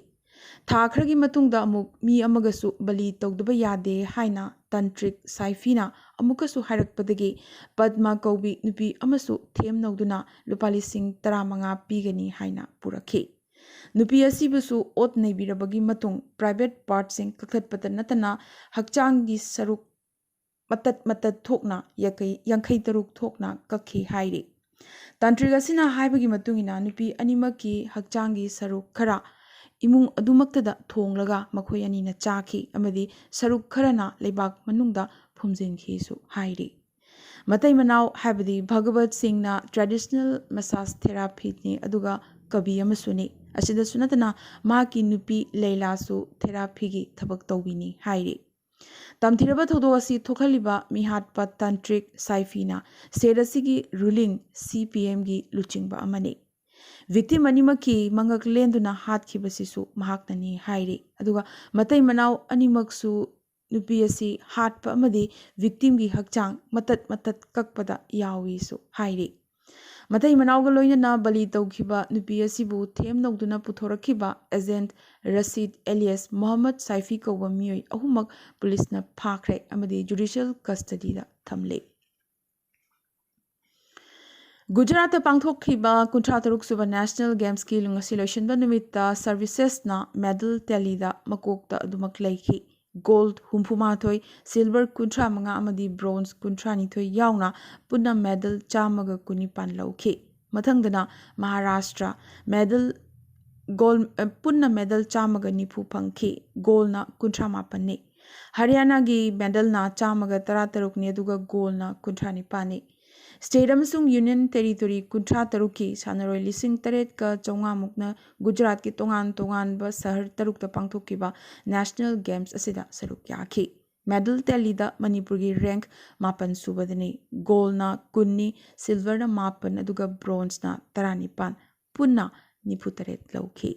ꯊꯥ ꯈꯔꯒꯤ ꯃꯇꯨꯡꯗ ꯑꯃꯨꯛ ꯃꯤ ꯑꯃꯒꯁꯨ ꯕꯂꯤ ꯇꯧꯗꯕ ꯌꯥꯗꯦ ꯍꯥꯏꯅ ꯇꯥꯟꯇ꯭ꯔꯤꯛ ꯁꯥꯏꯐꯤꯅ ꯑꯃꯨꯛꯀꯁꯨ ꯍꯥꯏꯔꯛꯄꯗꯒꯤ ꯄꯗꯃꯥ ꯀꯧꯕꯤ ꯅꯨꯄꯤ ꯑꯃꯁꯨ ꯊꯦꯝꯅꯧꯗꯨꯅ ꯂꯨꯄꯥ ꯂꯤꯁꯤꯡ ꯇꯔꯥꯃꯉꯥ ꯄꯤꯒꯅꯤ ꯍꯥꯏꯅ ꯄꯨꯔꯛꯈꯤ꯫ ꯅꯨꯄꯤ ꯑꯁꯤꯕꯨꯁꯨ ꯑꯣꯠ ꯅꯩꯕꯤꯔꯕꯒꯤ ꯃꯇꯨꯡ ꯄ꯭ꯔꯥꯏꯚꯦꯠ ꯄꯥꯔꯠꯁꯤꯡ ꯀꯛꯊꯠꯄꯇ ꯅꯠꯇꯅ ꯍꯛꯆꯥꯡꯒꯤ ꯁꯔꯨꯛ ꯃꯇꯠ ꯃꯇꯠ ꯊꯣꯛꯅ ꯌꯥꯡꯈꯩ, ꯌꯥꯡꯈꯩ ꯇꯔꯨꯛ ꯊꯣꯛꯅ ꯀꯛꯈꯤ ꯍꯥꯏꯔꯤ꯫ ꯇꯥꯟꯇ꯭ꯔꯤꯛ ꯑꯁꯤꯅ ꯍꯥꯏꯕꯒꯤ ꯃꯇꯨꯡ ꯏꯟꯅ ꯅꯨꯄꯤ ꯑꯅꯤꯃꯛꯀꯤ ꯍꯛꯆꯥꯡꯒꯤ ꯁꯔꯨꯛ ꯈꯔ ꯏꯃꯨꯡ ꯑꯗꯨꯃꯛꯇꯗ ꯊꯣꯡꯂꯒ ꯃꯈꯣꯏ ꯑꯅꯤꯅ ꯆꯥꯈꯤ ꯑꯃꯗꯤ ꯁꯔꯨꯛ ꯈꯔꯅ ꯂꯩꯕꯥꯛ ꯃꯅꯨꯡꯗ ꯐꯨꯝꯖꯤꯟꯈꯤꯁꯨ ꯍꯥꯏꯔꯤ꯫ ꯃꯇꯩ ꯃꯅꯥꯎ ꯍꯥꯏꯕꯗꯤ ꯚꯒꯋꯠ ꯁꯤꯡꯅ ꯇ꯭ꯔꯦꯗꯤꯁꯅꯦꯜ ꯃꯁꯥꯖ ꯊꯦꯔꯥꯄꯤꯅꯤ ꯑꯗꯨꯒ ꯀꯕꯤ ꯑꯃꯁꯨꯅꯤ꯫ ꯑꯁꯤꯗꯁꯨ ꯅꯠꯇꯅ ꯃꯍꯥꯛꯀꯤ ꯅꯨꯄꯤ ꯂꯩꯂꯥꯁꯨ ꯊꯦꯔꯥꯄꯤꯒꯤ ꯊꯕꯛ ꯇꯧꯕꯤꯅꯤ ꯍꯥꯏꯔꯤ꯫ ꯇꯝꯊꯤꯔꯕ ꯊꯧꯗꯣꯛ ꯑꯁꯤ ꯊꯣꯛꯍꯜꯂꯤꯕ ꯃꯤꯍꯥꯠꯄ ꯇꯥꯟꯇ꯭ꯔꯤꯛ ꯁꯥꯏꯐꯤꯅ ꯁ꯭ꯇꯦꯠ ꯑꯁꯤꯒꯤ ꯔꯨꯂꯤꯡ ꯁꯤ ꯄꯤ ꯑꯦꯝꯒꯤ ꯂꯨꯆꯤꯡꯕ ꯑꯃꯅꯤ꯫ ꯚꯤꯛꯇꯤꯝ ꯑꯅꯤꯃꯛꯀꯤ ꯃꯉꯛ ꯂꯦꯟꯗꯨꯅ ꯍꯥꯠꯈꯤꯕꯁꯤꯁꯨ ꯃꯍꯥꯛꯅꯅꯤ ꯍꯥꯏꯔꯤ꯫ ꯑꯗꯨꯒ ꯃꯇꯩ ꯃꯅꯥꯎ ꯑꯅꯤꯃꯛꯁꯨ ꯅꯨꯄꯤ ꯑꯁꯤ ꯍꯥꯠꯄ ꯑꯃꯗꯤ victimꯒꯤ ꯍꯛꯆꯥꯡ ꯃꯇꯠ ꯃꯇꯠ ꯀꯛꯄꯗ ꯌꯥꯎꯏꯁꯨ ꯍꯥꯏꯔꯤ꯫ ꯃꯇꯩ ꯃꯅꯥꯎꯒ ꯂꯣꯏꯅꯅ ꯕꯂꯤ ꯇꯧꯈꯤꯕ ꯅꯨꯄꯤ ꯑꯁꯤꯕꯨ ꯊꯦꯝꯅꯧꯗꯨꯅ ꯄꯨꯊꯣꯔꯛꯈꯤꯕ agent ꯔꯁꯤꯗ alias ꯃꯣꯍꯝꯃꯗ ꯁꯥꯏꯐꯤ ꯀꯧꯕ ꯃꯤꯑꯣꯏ ꯑꯍꯨꯝꯃꯛ ꯄꯨꯂꯤꯁꯅ ꯐꯥꯈ꯭ꯔꯦ ꯑꯃꯗꯤ judicial custodyꯗ ꯊꯝꯂꯦ꯫ ꯒꯨꯖꯔꯥꯠꯇ ꯄꯥꯡꯊꯣꯛꯈꯤꯕ ꯀꯨꯟꯊ꯭ꯔꯥ ꯇꯔꯨꯛ ꯁꯨꯕ National Gamesꯀꯤ ꯉꯁꯤ ꯂꯣꯏꯁꯤꯟꯕ ꯅꯨꯃꯤꯠꯇ servicesꯅ medal tallyꯗ ꯃꯀꯣꯛꯇ ꯑꯗꯨꯃꯛ ꯂꯩꯈꯤ꯫ Gold ꯍꯨꯝꯐꯨ ꯃꯥꯊꯣꯏ, silver ꯀꯨꯟꯊ꯭ꯔꯥ ꯃꯉꯥ ꯑꯃꯗꯤ bronze ꯀꯨꯟꯊ꯭ꯔꯥ ꯅꯤꯊꯣꯏ ꯌꯥꯎꯅ ꯄꯨꯟꯅ medal ꯆꯥꯝꯃꯒ ꯀꯨꯟꯅꯤꯄꯥꯟ ꯂꯧꯈꯤ꯫ ꯃꯊꯪꯗꯅ ꯃꯍꯥꯔꯥꯁꯇ꯭ꯔ, medal, gold, ꯑ, ꯄꯨꯟꯅ medal ꯆꯥꯝꯃꯒ ꯅꯤꯐꯨ ꯐꯪꯈꯤ꯫ Goldꯅ ꯀꯨꯟꯊ꯭ꯔꯥ ꯃꯥꯄꯟꯅꯤ꯫ ꯍꯔꯤꯌꯥꯅꯥꯒꯤ medalꯅ ꯆꯥꯝꯃꯒ ꯇꯔꯥ ꯇꯔꯨꯛꯅꯤ, ꯑꯗꯨꯒ goldꯅ ꯀꯨꯟꯊ꯭ꯔꯥ ꯅꯤꯄꯥꯟꯅꯤ꯫ State ꯑꯃꯁꯨꯡ Union Territory ꯀꯨꯟꯊ꯭ꯔꯥ ꯇꯔꯨꯛꯀꯤ ꯁꯥꯟꯅꯔꯣꯏ ꯂꯤꯁꯤꯡ ꯇꯔꯦꯠꯀ ꯆꯥꯝꯃꯉꯥ ꯃꯨꯛꯅ ꯒꯨꯖꯔꯥꯠꯀꯤ ꯇꯣꯉꯥꯟ ꯇꯣꯉꯥꯟꯕ ꯁꯍꯔ ꯇꯔꯨꯛꯇ ꯄꯥꯡꯊꯣꯛꯈꯤꯕ National Games ꯑꯁꯤꯗ ꯁꯔꯨꯛ ꯌꯥꯈꯤ꯫ Medal tallyꯗ ꯃꯅꯤꯄꯨꯔꯒꯤ rank ꯃꯥꯄꯟ ꯁꯨꯕꯗꯅꯤ꯫ Goldꯅ ꯀꯨꯟꯅꯤ, silverꯅ ꯃꯥꯄꯟ, ꯑꯗꯨꯒ bronzeꯅ ꯇꯔꯥꯅꯤꯄꯥꯟ, ꯄꯨꯟꯅ ꯅꯤꯐꯨ ꯇꯔꯦꯠ ꯂꯧꯈꯤ꯫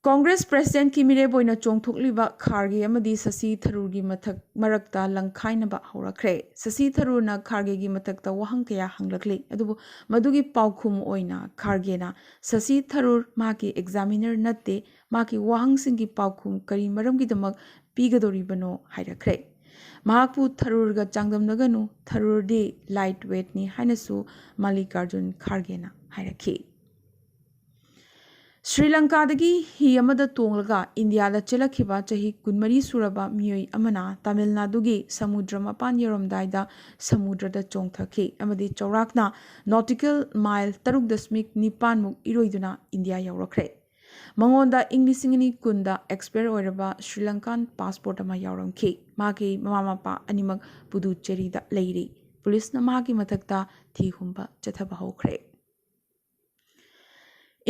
Congress Presidentꯀꯤ ꯃꯤꯔꯦꯞ ꯑꯣꯏꯅ ꯆꯣꯡꯊꯣꯛꯂꯤꯕ ꯈꯥꯔꯒꯦ ꯑꯃꯗꯤ ꯁꯁꯤ ꯊꯔꯨꯔꯒꯤ ꯃꯊꯛ, ꯃꯔꯛꯇ ꯂꯪꯈꯥꯏꯅꯕ ꯍꯧꯔꯛꯈ꯭ꯔꯦ꯫ ꯁꯁꯤ ꯊꯔꯨꯔꯅ ꯈꯥꯔꯒꯦꯒꯤ ꯃꯊꯛꯇ ꯋꯥꯍꯪ ꯀꯌꯥ ꯍꯪꯂꯛꯂꯤ, ꯑꯗꯨꯕꯨ ꯃꯗꯨꯒꯤ ꯄꯥꯎꯈꯨꯝ ꯑꯣꯏꯅ ꯈꯥꯔꯒꯦꯅ, "ꯁꯁꯤ ꯊꯔꯨꯔ ꯃꯍꯥꯛꯀꯤ examiner ꯅꯠꯇꯦ, ꯃꯍꯥꯛꯀꯤ ꯋꯥꯍꯪꯁꯤꯡꯒꯤ ꯄꯥꯎꯈꯨꯝ ꯀꯔꯤ ꯃꯔꯝꯒꯤꯗꯃꯛ ꯄꯤꯒꯗꯧꯔꯤꯕꯅꯣ?" ꯍꯥꯏꯔꯛꯈ꯭ꯔꯦ꯫ "ꯃꯍꯥꯛꯄꯨ ꯊꯔꯨꯔꯒ ꯆꯥꯡꯗꯝꯅꯒꯅꯨ, ꯊꯔꯨꯔꯗꯤ light weightꯅꯤ" ꯍꯥꯏꯅꯁꯨ ꯃꯜꯂꯤꯀꯥꯔꯖꯨꯟ ꯈꯥꯔꯒꯦꯅ ꯍꯥꯏꯔꯛꯈꯤ꯫ ꯁ꯭ꯔꯤ ꯂꯪꯀꯥꯗꯒꯤ ꯍꯤ ꯑꯃꯗ ꯇꯣꯡꯂꯒ ꯏꯟꯗꯤꯌꯥꯗ ꯆꯦꯜꯂꯛꯈꯤꯕ ꯆꯍꯤ ꯀꯨꯟꯃꯔꯤ ꯁꯨꯔꯕ ꯃꯤꯑꯣꯏ ꯑꯃꯅ ꯇꯥꯃꯤꯜ ꯅꯥꯗꯨꯒꯤ ꯁꯃꯨꯗ꯭ꯔ ꯃꯄꯥꯟ ꯌꯧꯔꯝꯗꯥꯏꯗ ꯁꯃꯨꯗ꯭ꯔꯗ ꯆꯣꯡꯊꯈꯤ ꯑꯃꯗꯤ ꯆꯥꯎꯔꯥꯛꯅ nautical mile ꯇꯔꯨꯛ ꯗꯁꯃꯤꯛ ꯅꯤꯄꯥꯟ ꯃꯨꯛ ꯏꯔꯣꯏꯗꯨꯅ ꯏꯟꯗꯤꯌꯥ ꯌꯧꯔꯛꯈ꯭ꯔꯦ꯫ ꯃꯉꯣꯟꯗ ꯏꯪ ꯂꯤꯁꯤꯡ ꯑꯅꯤ ꯀꯨꯟꯗ expire ꯑꯣꯏꯔꯕ ꯁ꯭ꯔꯤ ꯂꯪꯀꯥꯟ passport ꯑꯃ ꯌꯥꯎꯔꯝꯈꯤ꯫ ꯃꯍꯥꯛꯀꯤ ꯃꯃꯥ ꯃꯄꯥ ꯑꯅꯤꯃꯛ ꯄꯨꯗꯨꯆꯦꯔꯤꯗ ꯂꯩꯔꯤ꯫ ꯄꯨꯂꯤꯁꯅ ꯃꯍꯥꯛꯀꯤ ꯃꯊꯛꯇ ꯊꯤ ꯍꯨꯝꯕ ꯆꯠꯊꯕ ꯍꯧꯈ꯭ꯔꯦ꯫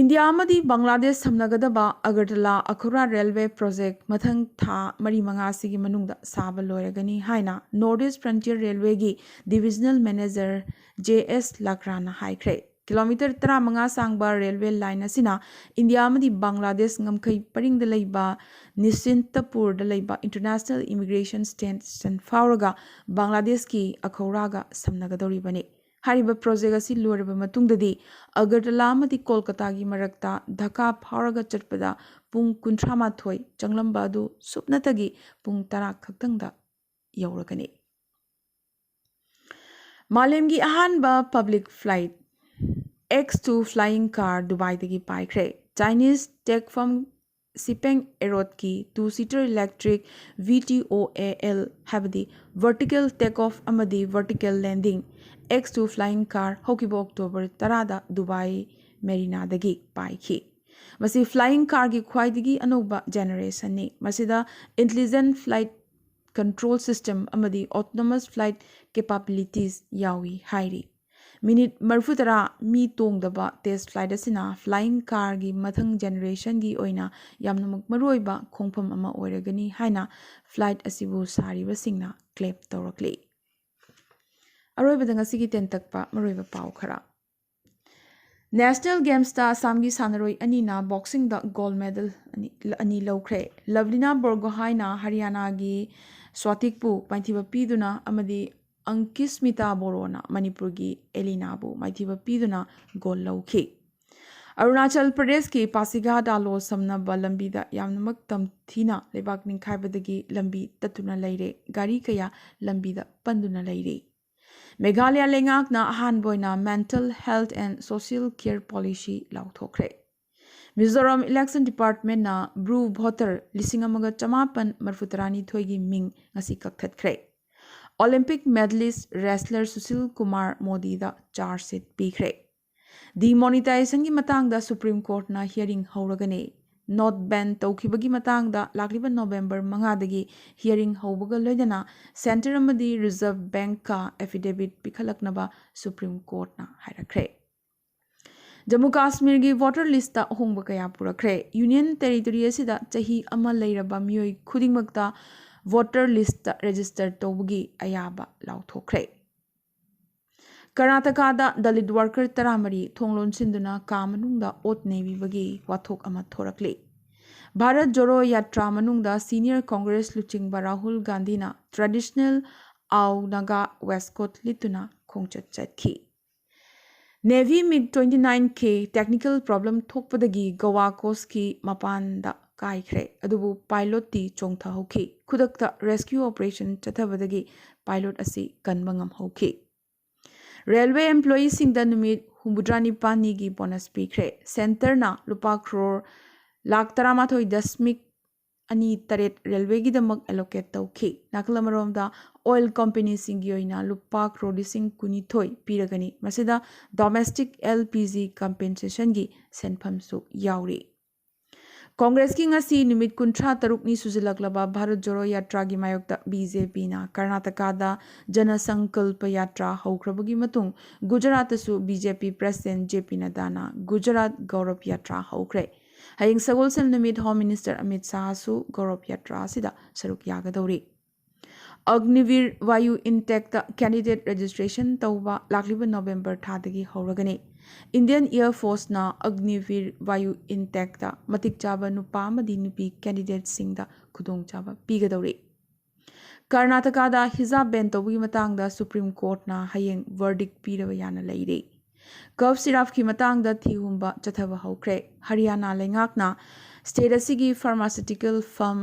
ꯏꯟꯗꯤꯌꯥ ꯑꯃꯗꯤ ꯕꯪꯒ꯭ꯂꯥꯗꯦꯁ ꯁꯝꯅꯒꯗꯕ ꯑꯒꯔꯇꯂꯥ ꯑꯈꯧꯔꯥ railway project ꯃꯊꯪ ꯊꯥ ꯃꯔꯤ ꯃꯉꯥ ꯑꯁꯤꯒꯤ ꯃꯅꯨꯡꯗ ꯁꯥꯕ ꯂꯣꯏꯔꯒꯅꯤ ꯍꯥꯏꯅ North East Frontier Railwayꯒꯤ divisional manager J S ꯂꯥꯀ꯭ꯔꯥꯅ ꯍꯥꯏꯈ꯭ꯔꯦ꯫ ꯀꯤꯂꯣꯃꯤꯇꯔ ꯇꯔꯥꯃꯉꯥ ꯁꯥꯡꯕ ꯔꯦꯜꯋꯦ ꯂꯥꯏꯟ ꯑꯁꯤꯅ ꯏꯟꯗꯤꯌꯥ ꯑꯃꯗꯤ ꯕꯪꯒ꯭ꯂꯥꯗꯦꯁ ꯉꯝꯈꯩ ꯄꯔꯤꯡꯗ ꯂꯩꯕ ꯅꯤꯁꯤꯟꯇꯄꯨꯔꯗ ꯂꯩꯕ ꯏꯟꯇꯔꯅꯦꯁꯅꯦꯜ ꯏꯃꯤꯒ꯭ꯔꯦꯁꯟ ꯁ꯭ꯇꯦꯁꯟ ꯐꯥꯎꯔꯒ ꯕꯪꯒ꯭ꯂꯥꯗꯦꯁꯀꯤ ꯑꯈꯧꯔꯥꯒ ꯁꯝꯅꯒꯗꯧꯔꯤꯕꯅꯤ꯫ ꯍꯥꯏꯔꯤꯕ ꯄ꯭ꯔꯣꯖꯦꯛ ꯑꯁꯤ ꯂꯣꯏꯔꯕ ꯃꯇꯨꯡꯗꯗꯤ ꯑꯒꯔꯇꯂꯥ ꯑꯃꯗꯤ ꯀꯣꯜꯀꯇꯥꯒꯤ ꯃꯔꯛꯇ ꯙꯥꯀꯥ ꯐꯥꯎꯔꯒ ꯆꯠꯄꯗ ꯄꯨꯡ ꯀꯨꯟꯊ꯭ꯔꯥ ꯃꯥꯊꯣꯏ ꯆꯪꯂꯝꯕ ꯑꯗꯨ ꯁꯨꯞꯅꯇꯒꯤ ꯄꯨꯡ ꯇꯔꯥ ꯈꯛꯇꯪꯗ ꯌꯧꯔꯒꯅꯤ꯫ ꯃꯥꯂꯦꯝꯒꯤ ꯑꯍꯥꯟꯕ public flight X two flying car ꯗꯨꯕꯥꯏꯗꯒꯤ ꯄꯥꯏꯈ꯭ꯔꯦ꯫ ꯆꯥꯏꯅꯤꯁ ꯇꯦꯛ ꯐꯥꯔꯝ ꯁꯤꯄꯦꯡ ꯑꯦꯔꯣꯠꯀꯤ two seater electric V T O L ꯑꯦꯜ, ꯍꯥꯏꯕꯗꯤ ꯚꯔꯇꯤꯀꯦꯜ ꯇꯦꯛ ꯑꯣꯐ ꯑꯃꯗꯤ vertical landing, X two flying car ꯍꯧꯈꯤꯕ ꯑꯣꯛꯇꯣꯕꯔ ꯇꯔꯥꯗ ꯗꯨꯕꯥꯏ ꯃꯦꯔꯤꯅꯥꯗꯒꯤ ꯄꯥꯏꯈꯤ꯫ ꯃꯁꯤ ꯐ꯭ꯂꯥꯏꯌꯤꯡ ꯀꯥꯔꯒꯤ ꯈ꯭ꯋꯥꯏꯗꯒꯤ ꯑꯅꯧꯕ ꯖꯦꯅꯦꯔꯦꯁꯟꯅꯤ꯫ ꯃꯁꯤꯗ ꯏꯟꯇꯦꯂꯤꯖꯦꯟ ꯐ꯭ꯂꯥꯏꯠ ꯀꯟꯇ꯭ꯔꯣꯜ ꯁꯤꯁꯇꯦꯝ ꯑꯃꯗꯤ ꯑꯣꯇꯣꯅꯣꯃꯁ ꯐ꯭ꯂꯥꯏꯠ ꯀꯦꯄꯥꯕꯤꯂꯤꯇꯤꯁ ꯌꯥꯎꯏ ꯍꯥꯏꯔꯤ꯫ ꯃꯤꯅꯤꯠ ꯃꯔꯤꯐꯨꯇꯔꯥ ꯃꯤ ꯇꯣꯡꯗꯕ ꯇꯦꯁ ꯐ꯭ꯂꯥꯏꯠ ꯑꯁꯤꯅ ꯐ꯭ꯂꯥꯏꯌꯤꯡ ꯀꯥꯔꯒꯤ ꯃꯊꯪ ꯖꯦꯅꯦꯔꯦꯁꯟꯒꯤ ꯑꯣꯏꯅ ꯌꯥꯝꯅꯃꯛ ꯃꯔꯨꯑꯣꯏꯕ ꯈꯣꯡꯐꯝ ꯑꯃ ꯑꯣꯏꯔꯒꯅꯤ ꯍꯥꯏꯅ ꯐ꯭ꯂꯥꯏꯠ ꯑꯁꯤꯕꯨ ꯁꯥꯔꯤꯕꯁꯤꯡꯅ ꯀ꯭ꯂꯦꯝ ꯇꯧꯔꯛꯂꯤ꯫ ꯑꯔꯣꯏꯕꯗ ꯉꯁꯤꯒꯤ ꯇꯦꯟꯇꯛꯄ ꯃꯔꯨꯑꯣꯏꯕ ꯄꯥꯎ ꯈꯔ꯫ ꯅꯦꯁꯅꯦꯜ ꯒꯦꯝꯁꯇ ꯑꯁꯥꯝꯒꯤ ꯁꯥꯟꯅꯔꯣꯏ ꯑꯅꯤꯅ ꯕꯣꯛꯁꯤꯡꯗ ꯒꯣꯜ ꯃꯦꯗꯜ ꯑꯅꯤ, ꯑꯅꯤ ꯂꯧꯈ꯭ꯔꯦ꯫ ꯂꯚꯂꯤꯅꯥ ꯕꯣꯔꯒꯣꯍꯥꯏꯅ ꯍꯔꯤꯌꯥꯅꯥꯒꯤ ꯁ꯭ꯋꯥꯇꯤꯛꯄꯨ ꯃꯥꯏꯊꯤꯕ ꯄꯤꯗꯨꯅ ꯑꯃꯗꯤ ꯑꯪꯀꯤꯁꯃꯤꯇꯥ ꯕꯣꯔꯣꯅ ꯃꯅꯤꯄꯨꯔꯒꯤ ꯑꯦꯂꯤꯅꯥꯕꯨ ꯃꯥꯏꯊꯤꯕ ꯄꯤꯗꯨꯅ ꯒꯣꯜ ꯂꯧꯈꯤ꯫ ꯑꯔꯨꯅꯥꯆꯜ ꯄ꯭ꯔꯗꯦꯁꯀꯤ ꯄꯥꯁꯤꯘꯥꯠ ꯑꯥꯂꯣ ꯁꯝꯅꯕ ꯂꯝꯕꯤꯗ ꯌꯥꯝꯅꯃꯛ ꯇꯝꯊꯤꯅ ꯂꯩꯕꯥꯛ ꯅꯤꯡꯈꯥꯏꯕꯗꯒꯤ ꯂꯝꯕꯤ ꯇꯠꯇꯨꯅ ꯂꯩꯔꯦ꯫ ꯒꯥꯔꯤ ꯀꯌꯥ ꯂꯝꯕꯤꯗ ꯄꯟꯗꯨꯅ ꯂꯩꯔꯤ꯫ ꯃꯦꯘꯥꯂꯌꯥ ꯂꯩꯉꯥꯛꯅ ꯑꯍꯥꯟꯕ ꯑꯣꯏꯅ Mental Health and Social Care Policy ꯂꯥꯎꯊꯣꯛꯈ꯭ꯔꯦ꯫ ꯃꯤꯖꯣꯔꯥꯝ ꯏꯂꯦꯛꯁꯟ ꯗꯤꯄꯥꯔꯠꯃꯦꯟꯅ ꯕ꯭ꯔꯨ ꯚꯣꯇꯔ ꯂꯤꯁꯤꯡ ꯑꯃꯒ ꯆꯃꯥꯄꯟ ꯃꯔꯤꯐꯨꯇꯔꯥꯅꯤꯊꯣꯏꯒꯤ ꯃꯤꯡ ꯉꯁꯤ ꯀꯛꯊꯠꯈ꯭ꯔꯦ꯫ Olympic medalist wrestler Sushil Kumar ꯃꯣꯗꯤꯗ ꯆꯥꯔꯖ ꯁꯤꯠ ꯄꯤꯈ꯭ꯔꯦ꯫ ꯗꯤꯃꯣꯅꯤꯇꯥꯏꯖꯦꯁꯟꯒꯤ ꯃꯇꯥꯡꯗ ꯁꯨꯄ꯭ꯔꯤꯝ ꯀꯣꯔꯠꯅ ꯍꯤꯌꯔꯤꯡ ꯍꯧꯔꯒꯅꯤ꯫ ꯅꯣꯠ ꯕꯦꯟ ꯇꯧꯈꯤꯕꯒꯤ ꯃꯇꯥꯡꯗ ꯂꯥꯛꯂꯤꯕ ꯅꯣꯕꯦꯝꯕꯔ ꯃꯉꯥꯗꯒꯤ ꯍꯤꯌꯔꯤꯡ ꯍꯧꯕꯒ ꯂꯣꯏꯅꯅ ꯁꯦꯟꯇꯔ ꯑꯃꯗꯤ ꯔꯤꯖꯔꯚ ꯕꯦꯡꯛꯀ ꯑꯦꯐꯤꯗꯦꯚꯤꯠ ꯄꯤꯈꯠꯂꯛꯅꯕ ꯁꯨꯄ꯭ꯔꯤꯝ ꯀꯣꯔꯠꯅ ꯍꯥꯏꯔꯛꯈ꯭ꯔꯦ꯫ ꯖꯝꯃꯨ ꯀꯥꯁꯃꯤꯔꯒꯤ ꯚꯣꯇꯔ ꯂꯤꯁꯇ ꯑꯍꯣꯡꯕ ꯀꯌꯥ ꯄꯨꯔꯛꯈ꯭ꯔꯦ꯫ ꯌꯨꯅꯤꯌꯟ ꯇꯦꯔꯤꯇꯣꯔꯤ ꯑꯁꯤꯗ ꯆꯍꯤ ꯑꯃ ꯂꯩꯔꯕ ꯃꯤꯑꯣꯏ ꯈꯨꯗꯤꯡꯃꯛꯇ ꯚꯣꯇꯔ ꯂꯤꯁꯇ ꯔꯦꯖꯤꯁꯇꯔ ꯇꯧꯕꯒꯤ ꯑꯌꯥꯕ ꯂꯥꯎꯊꯣꯛꯈ꯭ꯔꯦ꯫ ꯀꯔꯅꯥꯇꯀꯥꯗ ꯗꯂꯤꯠ ꯋꯥꯔꯀꯔ ꯇꯔꯥꯃꯔꯤ ꯊꯣꯡ ꯂꯣꯟꯁꯤꯟꯗꯨꯅ ꯀꯥ ꯃꯅꯨꯡꯗ ꯑꯣꯠ ꯅꯩꯕꯤꯕꯒꯤ ꯋꯥꯊꯣꯛ ꯑꯃ ꯊꯣꯔꯛꯂꯤ꯫ ꯚꯥꯔꯠ ꯖꯣꯔꯣ ꯌꯥꯇ꯭ꯔꯥ ꯃꯅꯨꯡꯗ ꯁꯤꯅꯤꯌꯔ ꯀꯣꯡꯒ꯭ꯔꯦꯁ ꯂꯨꯆꯤꯡꯕ ꯔꯥꯍꯨꯜ ꯒꯥꯟꯙꯤꯅ ꯇ꯭ꯔꯦꯗꯤꯁꯅꯦꯜ ꯑꯥꯎ ꯅꯥꯒꯥ ꯋꯦꯁꯀꯣꯠ ꯂꯤꯠꯇꯨꯅ ꯈꯣꯡꯆꯠ ꯆꯠꯈꯤ꯫ ꯅꯦꯚꯤ ꯃꯤꯒ ꯇ꯭ꯋꯦꯟꯇꯤ ꯅꯥꯏꯟ ꯀꯦ ꯇꯦꯛꯅꯤꯀꯦꯜ ꯄ꯭ꯔꯣꯕ꯭ꯂꯦꯝ ꯊꯣꯛꯄꯗꯒꯤ ꯒꯣꯋꯥ ꯀꯣꯁꯀꯤ ꯃꯄꯥꯟꯗ ꯀꯥꯏꯈ꯭ꯔꯦ, ꯑꯗꯨꯕꯨ ꯄꯥꯏꯂꯣꯠꯇꯤ ꯆꯣꯡꯊꯍꯧꯈꯤ꯫ ꯈꯨꯗꯛꯇ ꯔꯦꯁꯀ꯭ꯌꯨ ꯑꯣꯄꯔꯦꯁꯟ ꯆꯠꯊꯕꯗꯒꯤ ꯄꯥꯏꯂꯣꯠ ꯑꯁꯤ ꯀꯟꯕ ꯉꯝꯍꯧꯈꯤ꯫ ꯔꯦꯜꯋꯦ ꯑꯦꯝꯄ꯭ꯂꯣꯌꯤꯁꯤꯡꯗ ꯅꯨꯃꯤꯠ ꯍꯨꯝꯐꯨꯇꯔꯥ ꯅꯤꯄꯥꯜꯅꯤꯒꯤ ꯕꯣꯅꯁ ꯄꯤꯈ꯭ꯔꯦ꯫ ꯁꯦꯟꯇꯔꯅ ꯂꯨꯄꯥ ꯀ꯭ꯔꯣꯔ ꯂꯥꯈ ꯇꯔꯥꯃꯥꯊꯣꯏ ꯗꯁꯃꯤꯛ ꯑꯅꯤ ꯇꯔꯦꯠ ꯔꯦꯜꯋꯦꯒꯤꯗꯃꯛ ꯑꯦꯂꯣꯀꯦꯠ ꯇꯧꯈꯤ꯫ ꯅꯥꯀꯜ ꯑꯃꯔꯣꯝꯗ, ꯑꯣꯏꯜ ꯀꯝꯄꯦꯅꯤꯁꯤꯡꯒꯤ ꯑꯣꯏꯅ ꯂꯨꯄꯥ ꯀ꯭ꯔꯣꯔ ꯂꯤꯁꯤꯡ ꯀꯨꯟꯅꯤꯊꯣꯏ ꯄꯤꯔꯒꯅꯤ꯫ ꯃꯁꯤꯗ ꯗꯣꯃꯦꯁꯇꯤꯛ ꯑꯦꯜ ꯄꯤ ꯖꯤ ꯀꯝꯄꯦꯟꯁꯦꯁꯟꯒꯤ ꯁꯦꯟꯐꯝꯁꯨ ꯌꯥꯎꯔꯤ꯫ ꯀꯣꯡꯒ꯭ꯔꯦꯁꯀꯤ ꯉꯁꯤ ꯅꯨꯃꯤꯠ ꯀꯨꯟꯊ꯭ꯔꯥ ꯇꯔꯨꯛꯅꯤ ꯁꯨꯖꯤꯜꯂꯛꯂꯕ ꯚꯥꯔꯠ ꯖꯣꯔꯣ ꯌꯥꯇ꯭ꯔꯥꯒꯤ ꯃꯥꯌꯣꯛꯇ ꯕꯤ ꯖꯦ ꯄꯤꯅ ꯀꯔꯅꯥꯇꯀꯥꯗ ꯖꯅ ꯁꯪꯀꯜꯄ ꯌꯥꯇ꯭ꯔꯥ ꯍꯧꯈ꯭ꯔꯕꯒꯤ ꯃꯇꯨꯡ ꯒꯨꯖꯔꯥꯠꯇꯁꯨ ꯕꯤ ꯖꯦ ꯄꯤ ꯄ꯭ꯔꯦꯁꯤꯗꯦꯟ ꯖꯦ ꯄꯤ ꯅꯗꯥꯅ ꯒꯨꯖꯔꯥꯠ ꯒꯧꯔꯕ ꯌꯥꯇ꯭ꯔꯥ ꯍꯧꯈ꯭ꯔꯦ꯫ ꯍꯌꯦꯡ ꯁꯒꯣꯜꯁꯦꯜ ꯅꯨꯃꯤꯠ ꯍꯣꯝ ꯃꯤꯅꯤꯁꯇꯔ ꯑꯃꯤꯠ ꯁꯥꯍꯁꯨ ꯒꯧꯔꯕ ꯌꯥꯇ꯭ꯔꯥ ꯑꯁꯤꯗ ꯁꯔꯨꯛ ꯌꯥꯒꯗꯧꯔꯤ꯫ ꯑꯒ꯭ꯅꯤꯚꯤꯔ ꯋꯥꯌꯨ ꯏꯟꯇꯦꯛꯇ ꯀꯦꯟꯗꯤꯗꯦꯠ ꯔꯦꯖꯤꯁꯇ꯭ꯔꯦꯁꯟ ꯇꯧꯕ ꯂꯥꯛꯂꯤꯕ ꯅꯣꯕꯦꯝꯕꯔ ꯊꯥꯗꯒꯤ ꯍꯧꯔꯒꯅꯤ꯫ ꯏꯟꯗꯤꯌꯟ ꯑꯦꯌꯔ ꯐꯣꯔꯁꯅ ꯑꯒ꯭ꯅꯤꯚꯤꯔ ꯋꯥꯌꯨ ꯏꯟꯇꯦꯛꯇ ꯃꯇꯤꯛ ꯆꯥꯕ ꯅꯨꯄꯥ ꯑꯃꯗꯤ ꯅꯨꯄꯤ ꯀꯦꯟꯗꯤꯗꯦꯠꯁꯤꯡꯗ ꯈꯨꯗꯣꯡꯆꯥꯕ ꯄꯤꯒꯗꯧꯔꯤ꯫ ꯀꯔꯅꯥꯇꯀꯥꯗ ꯍꯤꯖꯥꯕ ꯕꯦꯟ ꯇꯧꯕꯒꯤ ꯃꯇꯥꯡꯗ ꯁꯨꯄ꯭ꯔꯤꯝ ꯀꯣꯔꯠꯅ ꯍꯌꯦꯡ ꯚꯔꯗꯤꯛ ꯄꯤꯔꯕ ꯌꯥꯅ ꯂꯩꯔꯤ꯫ ꯀꯐ ꯁꯤꯔꯞꯀꯤ ꯃꯇꯥꯡꯗ ꯊꯤꯍꯨꯝꯕ ꯆꯠꯊꯕ ꯍꯧꯈ꯭ꯔꯦ꯫ ꯍꯔꯤꯌꯥꯅꯥ ꯂꯩꯉꯥꯛꯅ ꯁ꯭ꯇꯦꯠ ꯑꯁꯤꯒꯤ ꯐꯥꯔꯃꯥꯁꯤꯇꯤꯀꯦꯜ ꯐꯥꯔꯝ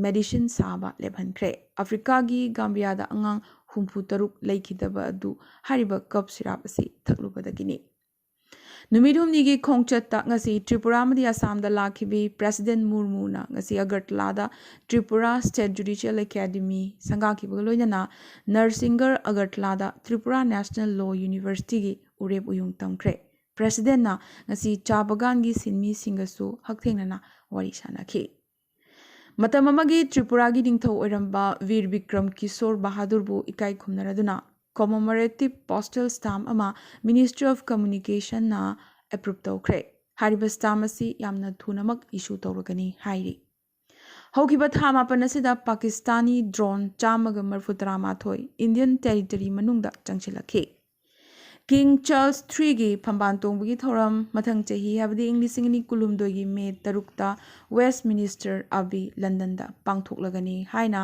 ꯃꯦꯗꯤꯁꯤꯟ ꯁꯥꯕ ꯂꯦꯞꯍꯟꯈ꯭ꯔꯦ꯫ ꯑꯐ꯭ꯔꯤꯀꯥꯒꯤ ꯒꯥꯝꯕꯤꯌꯥꯗ ꯑꯉꯥꯡ ꯍꯨꯝꯐꯨ ꯇꯔꯨꯛ ꯂꯩꯈꯤꯗꯕ ꯑꯗꯨ ꯍꯥꯏꯔꯤꯕ ꯀꯐ ꯁꯤꯔꯞ ꯑꯁꯤ ꯊꯛꯂꯨꯕꯗꯒꯤꯅꯤ꯫ ꯅꯨꯃꯤꯠ ꯍꯨꯝꯅꯤꯒꯤ ꯈꯣꯡꯆꯠꯇ ꯉꯁꯤ ꯇ꯭ꯔꯤꯄꯨꯔꯥ ꯑꯃꯗꯤ ꯑꯁꯥꯝꯗ ꯂꯥꯛꯈꯤꯕꯤ ꯄ꯭ꯔꯦꯁꯤꯗꯦꯟ ꯃꯨꯔꯃꯨꯅ ꯉꯁꯤ ꯑꯒꯔꯇꯂꯥꯗ ꯇ꯭ꯔꯤꯄꯨꯔꯥ ꯁ꯭ꯇꯦꯠ ꯖꯨꯗꯤꯁꯤꯌꯦꯜ ꯑꯦꯀꯥꯗꯃꯤ ꯁꯪꯒꯥꯈꯤꯕꯒ ꯂꯣꯏꯅꯅ ꯅꯔꯁꯤꯡꯒꯔ ꯑꯒꯔꯇꯂꯥꯗ ꯇ꯭ꯔꯤꯄꯨꯔꯥ ꯅꯦꯁꯅꯦꯜ ꯂꯣ ꯌꯨꯅꯤꯚꯔꯁꯤꯇꯤꯒꯤ ꯎꯔꯦꯞ ꯎꯌꯨꯡ ꯇꯝꯈ꯭ꯔꯦ꯫ ꯄ꯭ꯔꯦꯁꯤꯗꯦꯟꯅ ꯉꯁꯤ ꯆꯥ ꯕꯒꯥꯟꯒꯤ ꯁꯤꯟꯃꯤꯁꯤꯡꯒꯁꯨ ꯍꯛꯊꯦꯡꯅꯅ ꯋꯥꯔꯤ ꯁꯥꯅꯈꯤ꯫ ꯃꯇꯝ ꯑꯃꯒꯤ ꯇ꯭ꯔꯤꯄꯨꯔꯥꯒꯤ ꯅꯤꯡꯊꯧ ꯑꯣꯏꯔꯝꯕ ꯚꯤꯔ ꯕꯤꯀ꯭ꯔꯝ ꯀꯤꯁꯣꯔ ꯕꯍꯥꯗꯨꯔꯕꯨ ꯏꯀꯥꯏ ꯈꯨꯝꯅꯔꯗꯨꯅ commemorative postal stamp ꯑꯃ Ministry of Communicationꯅ ꯑꯦꯄ꯭ꯔꯨꯞ ꯇꯧꯈ꯭ꯔꯦ꯫ ꯍꯥꯏꯔꯤꯕ ꯁ꯭ꯇꯥꯝ ꯑꯁꯤ ꯌꯥꯝꯅ ꯊꯨꯅꯃꯛ ꯏꯁꯨ ꯇꯧꯔꯒꯅꯤ ꯍꯥꯏꯔꯤ꯫ ꯍꯧꯈꯤꯕ ꯊꯥ ꯃꯥꯄꯟ ꯑꯁꯤꯗ ꯄꯥꯀꯤꯁꯇꯥꯅꯤ ꯗ꯭ꯔꯣꯟ ꯆꯥꯝꯃꯒ ꯃꯔꯤꯐꯨ ꯇꯔꯥꯃꯥꯊꯣꯏ ꯏꯟꯗꯤꯌꯟ ꯇꯦꯔꯤꯇꯔꯤ ꯃꯅꯨꯡꯗ ꯆꯪꯁꯤꯜꯂꯛꯈꯤ꯫ King Charles threeꯒꯤ ꯐꯝꯕꯥꯜ ꯇꯣꯡꯕꯒꯤ ꯊꯧꯔꯝ ꯃꯊꯪ ꯆꯍꯤ, ꯍꯥꯏꯕꯗꯤ ꯏꯪ ꯂꯤꯁꯤꯡ ꯑꯅꯤ ꯀꯨꯟꯍꯨꯝꯗꯣꯏꯒꯤ ꯃꯦ ꯇꯔꯨꯛꯇ Westminster Abbey, ꯂꯟꯗꯟꯗ ꯄꯥꯡꯊꯣꯛꯂꯒꯅꯤ ꯍꯥꯏꯅ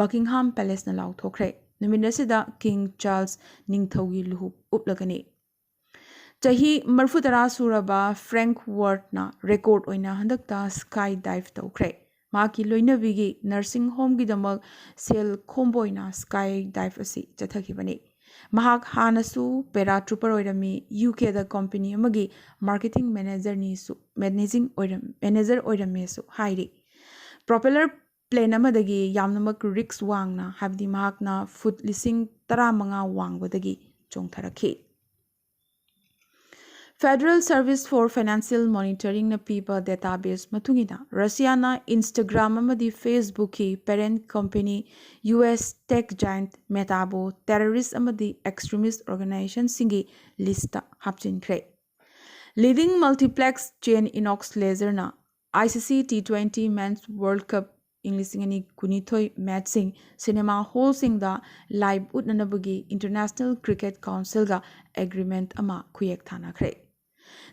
Buckingham Palaceꯅ ꯂꯥꯎꯊꯣꯛꯈ꯭ꯔꯦ꯫ ꯅꯨꯃꯤꯠ ꯑꯁꯤꯗ King Charles ꯅꯤꯡꯊꯧꯒꯤ ꯂꯨꯍꯨꯞ ꯎꯞꯂꯒꯅꯤ꯫ ꯆꯍꯤ ꯃꯔꯤꯐꯨꯇꯔꯥ ꯁꯨꯔꯕ Frank Worthꯅ record ꯑꯣꯏꯅ ꯍꯟꯗꯛꯇ sky dive ꯇꯧꯈ꯭ꯔꯦ꯫ ꯃꯍꯥꯛꯀꯤ ꯂꯣꯏꯅꯕꯤꯒꯤ nursing homeꯒꯤꯗꯃꯛ ꯁꯦꯜ ꯈꯣꯝꯕ ꯑꯣꯏꯅ sky dive ꯑꯁꯤ ꯆꯠꯊꯈꯤꯕꯅꯤ꯫ ꯃꯍꯥꯛ ꯍꯥꯟꯅꯁꯨ paratrooper ꯑꯣꯏꯔꯝꯃꯤ, UKꯗ company ꯑꯃꯒꯤ marketing managerꯅꯤꯁꯨ, managing ꯑꯣꯏꯔꯝ-, manager ꯑꯣꯏꯔꯝꯃꯦꯁꯨ ꯍꯥꯏꯔꯤ꯫ Propeller plane ꯑꯃꯗꯒꯤ ꯌꯥꯝꯅꯃꯛ risk ꯋꯥꯡꯅ, ꯍꯥꯏꯕꯗꯤ ꯃꯍꯥꯛꯅ ꯐꯨꯠ ꯂꯤꯁꯤꯡ ꯇꯔꯥꯃꯉꯥ ꯋꯥꯡꯕꯗꯒꯤ ꯆꯣꯡꯊꯔꯛꯈꯤ꯫ Federal Service for Financial Monitoringꯅ ꯄꯤꯕ database ꯃꯇꯨꯡ ꯏꯟꯅ, ꯔꯁꯤꯌꯥꯅ Instagram ꯑꯃꯗꯤ Facebookꯀꯤ parent company US tech giant Metaꯕꯨ terrorist ꯑꯃꯗꯤ extremist organizationꯁꯤꯡꯒꯤ listꯇ ꯍꯥꯞꯆꯤꯟꯈ꯭ꯔꯦ꯫ Leading multiplex chain Inox Lasers ICC T twenty Men's World Cup ꯏꯪ ꯂꯤꯁꯤꯡ ꯑꯅꯤ ꯀꯨꯟꯅꯤꯊꯣꯏ matchꯁꯤꯡ cinema hallꯁꯤꯡꯗ live ꯎꯠꯅꯅꯕꯒꯤ International Cricket Councilꯒ agreement ꯑꯃ ꯈꯨꯌꯦꯛ ꯊꯥꯅꯈ꯭ꯔꯦ꯫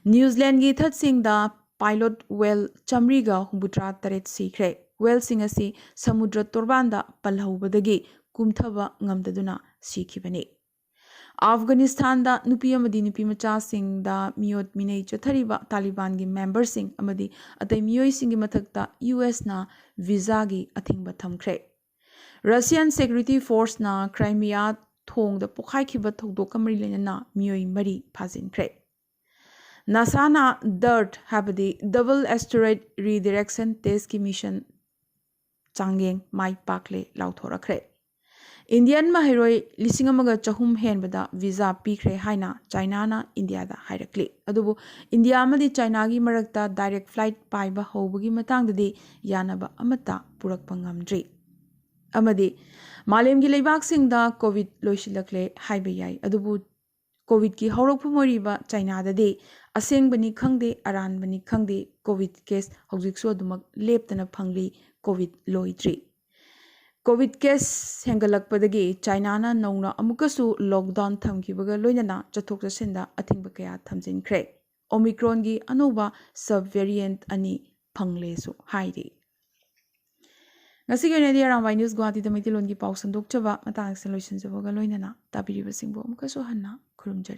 New Zealandꯒꯤ ꯏꯊꯠꯁꯤꯡꯗ pilot whale ꯆꯥꯃꯔꯤꯒ ꯍꯨꯝꯐꯨꯇꯔꯥ ꯇꯔꯦꯠ ꯁꯤꯈ꯭ꯔꯦ꯫ Whaleꯁꯤꯡ ꯑꯁꯤ ꯁꯃꯨꯗ꯭ꯔ ꯇꯣꯔꯕꯥꯟꯗ ꯄꯜꯍꯧꯕꯗꯒꯤ ꯀꯨꯝꯊꯕ ꯉꯝꯗꯗꯨꯅ ꯁꯤꯈꯤꯕꯅꯤ꯫ Afghanistanꯗ ꯅꯨꯄꯤ ꯑꯃꯗꯤ ꯅꯨꯄꯤ ꯃꯆꯥꯁꯤꯡꯗ ꯃꯤꯑꯣꯠ ꯃꯤꯅꯩ ꯆꯠꯊꯔꯤꯕ ꯇꯥꯂꯤꯕꯥꯟꯒꯤ memberꯁꯤꯡ ꯑꯃꯗꯤ ꯑꯇꯩ ꯃꯤꯑꯣꯏꯁꯤꯡꯒꯤ ꯃꯊꯛꯇ USꯅ visaꯒꯤ ꯑꯊꯤꯡꯕ ꯊꯝꯈ꯭ꯔꯦ꯫ Russian security forceꯅ Crimea ꯊꯣꯡꯗ ꯄꯣꯈꯥꯏꯈꯤꯕ ꯊꯧꯗꯣꯛꯀ ꯃꯔꯤ ꯂꯩꯅꯅ ꯃꯤꯑꯣꯏ ꯃꯔꯤ ꯐꯥꯖꯤꯟꯈ꯭ꯔꯦ꯫ NASAꯅ DART, ꯍꯥꯏꯕꯗꯤ Double Asteroid Redirection Testꯀꯤ mission ꯆꯥꯡꯌꯦꯡ ꯃꯥꯏ ꯄꯥꯛꯂꯦ ꯂꯥꯎꯊꯣꯔꯛꯈ꯭ꯔꯦ꯫ Indian ꯃꯍꯩꯔꯣꯏ ꯂꯤꯁꯤꯡ ꯑꯃꯒ ꯆꯍꯨꯝ ꯍꯦꯟꯕꯗ visa ꯄꯤꯈ꯭ꯔꯦ ꯍꯥꯏꯅ Chinaꯅ Indiaꯗ ꯍꯥꯏꯔꯛꯂꯤ꯫ ꯑꯗꯨꯕꯨ India ꯑꯃꯗꯤ Chinaꯒꯤ ꯃꯔꯛꯇ direct flight ꯄꯥꯏꯕ ꯍꯧꯕꯒꯤ ꯃꯇꯥꯡꯗꯗꯤ ꯌꯥꯅꯕ ꯑꯃꯠꯇ ꯄꯨꯔꯛꯄ ꯉꯝꯗ꯭ꯔꯤ꯫ ꯑꯃꯗꯤ ꯃꯥꯂꯦꯝꯒꯤ ꯂꯩꯕꯥꯛꯁꯤꯡꯗ COVID ꯂꯣꯏꯁꯤꯜꯂꯛꯂꯦ ꯍꯥꯏꯕ ꯌꯥꯏ, ꯑꯗꯨꯕꯨ COVIDꯀꯤ ꯍꯧꯔꯛꯐꯝ ꯑꯣꯏꯔꯤꯕ Chinaꯗꯗꯤ ꯑꯁꯦꯡꯕꯅꯤ ꯈꯪꯗꯦ, ꯑꯔꯥꯟꯕꯅꯤ ꯈꯪꯗꯦ, COVID case ꯍꯧꯖꯤꯛꯁꯨ ꯑꯗꯨꯃꯛ ꯂꯦꯞꯇꯅ ꯐꯪꯂꯤ, COVID ꯂꯣꯏꯗ꯭ꯔꯤ꯫ ꯀꯣꯚꯤꯗ ꯀꯦꯁ ꯍꯦꯟꯒꯠꯂꯛꯄꯗꯒꯤ ꯆꯥꯏꯅꯥꯅ ꯅꯧꯅ ꯑꯃꯨꯛꯀꯁꯨ ꯂꯣꯛꯗꯥꯎꯟ ꯊꯝꯈꯤꯕꯒ ꯂꯣꯏꯅꯅ ꯆꯠꯊꯣꯛ ꯆꯠꯁꯤꯟꯗ ꯑꯊꯤꯡꯕ ꯀꯌꯥ ꯊꯝꯖꯤꯟꯈ꯭ꯔꯦ꯫ ꯑꯣꯃꯤꯀ꯭ꯔꯣꯟꯒꯤ ꯑꯅꯧꯕ ꯁꯕ ꯚꯦꯔꯤꯌꯦꯟꯠ ꯑꯅꯤ ꯐꯪꯂꯦꯁꯨ ꯍꯥꯏꯔꯤ꯫ ꯉꯁꯤꯒꯤ ꯑꯣꯏꯅꯗꯤ ꯑꯔꯥꯝꯕꯥꯏ ꯅ꯭ꯌꯨꯁ ꯒꯨꯋꯥꯍꯥꯇꯤꯗ ꯃꯩꯇꯩꯂꯣꯟꯒꯤ ꯄꯥꯎ ꯁꯟꯗꯣꯛꯆꯕ ꯃꯇꯥꯡ ꯑꯁꯤꯗ ꯂꯣꯏꯁꯤꯟꯖꯕꯒ ꯂꯣꯏꯅꯅ ꯇꯥꯕꯤꯔꯤꯕꯁꯤꯡꯕꯨ ꯑꯃꯨꯛꯀꯁꯨ ꯍꯟꯅ ꯈꯨꯔꯨꯝꯖꯔꯤ꯫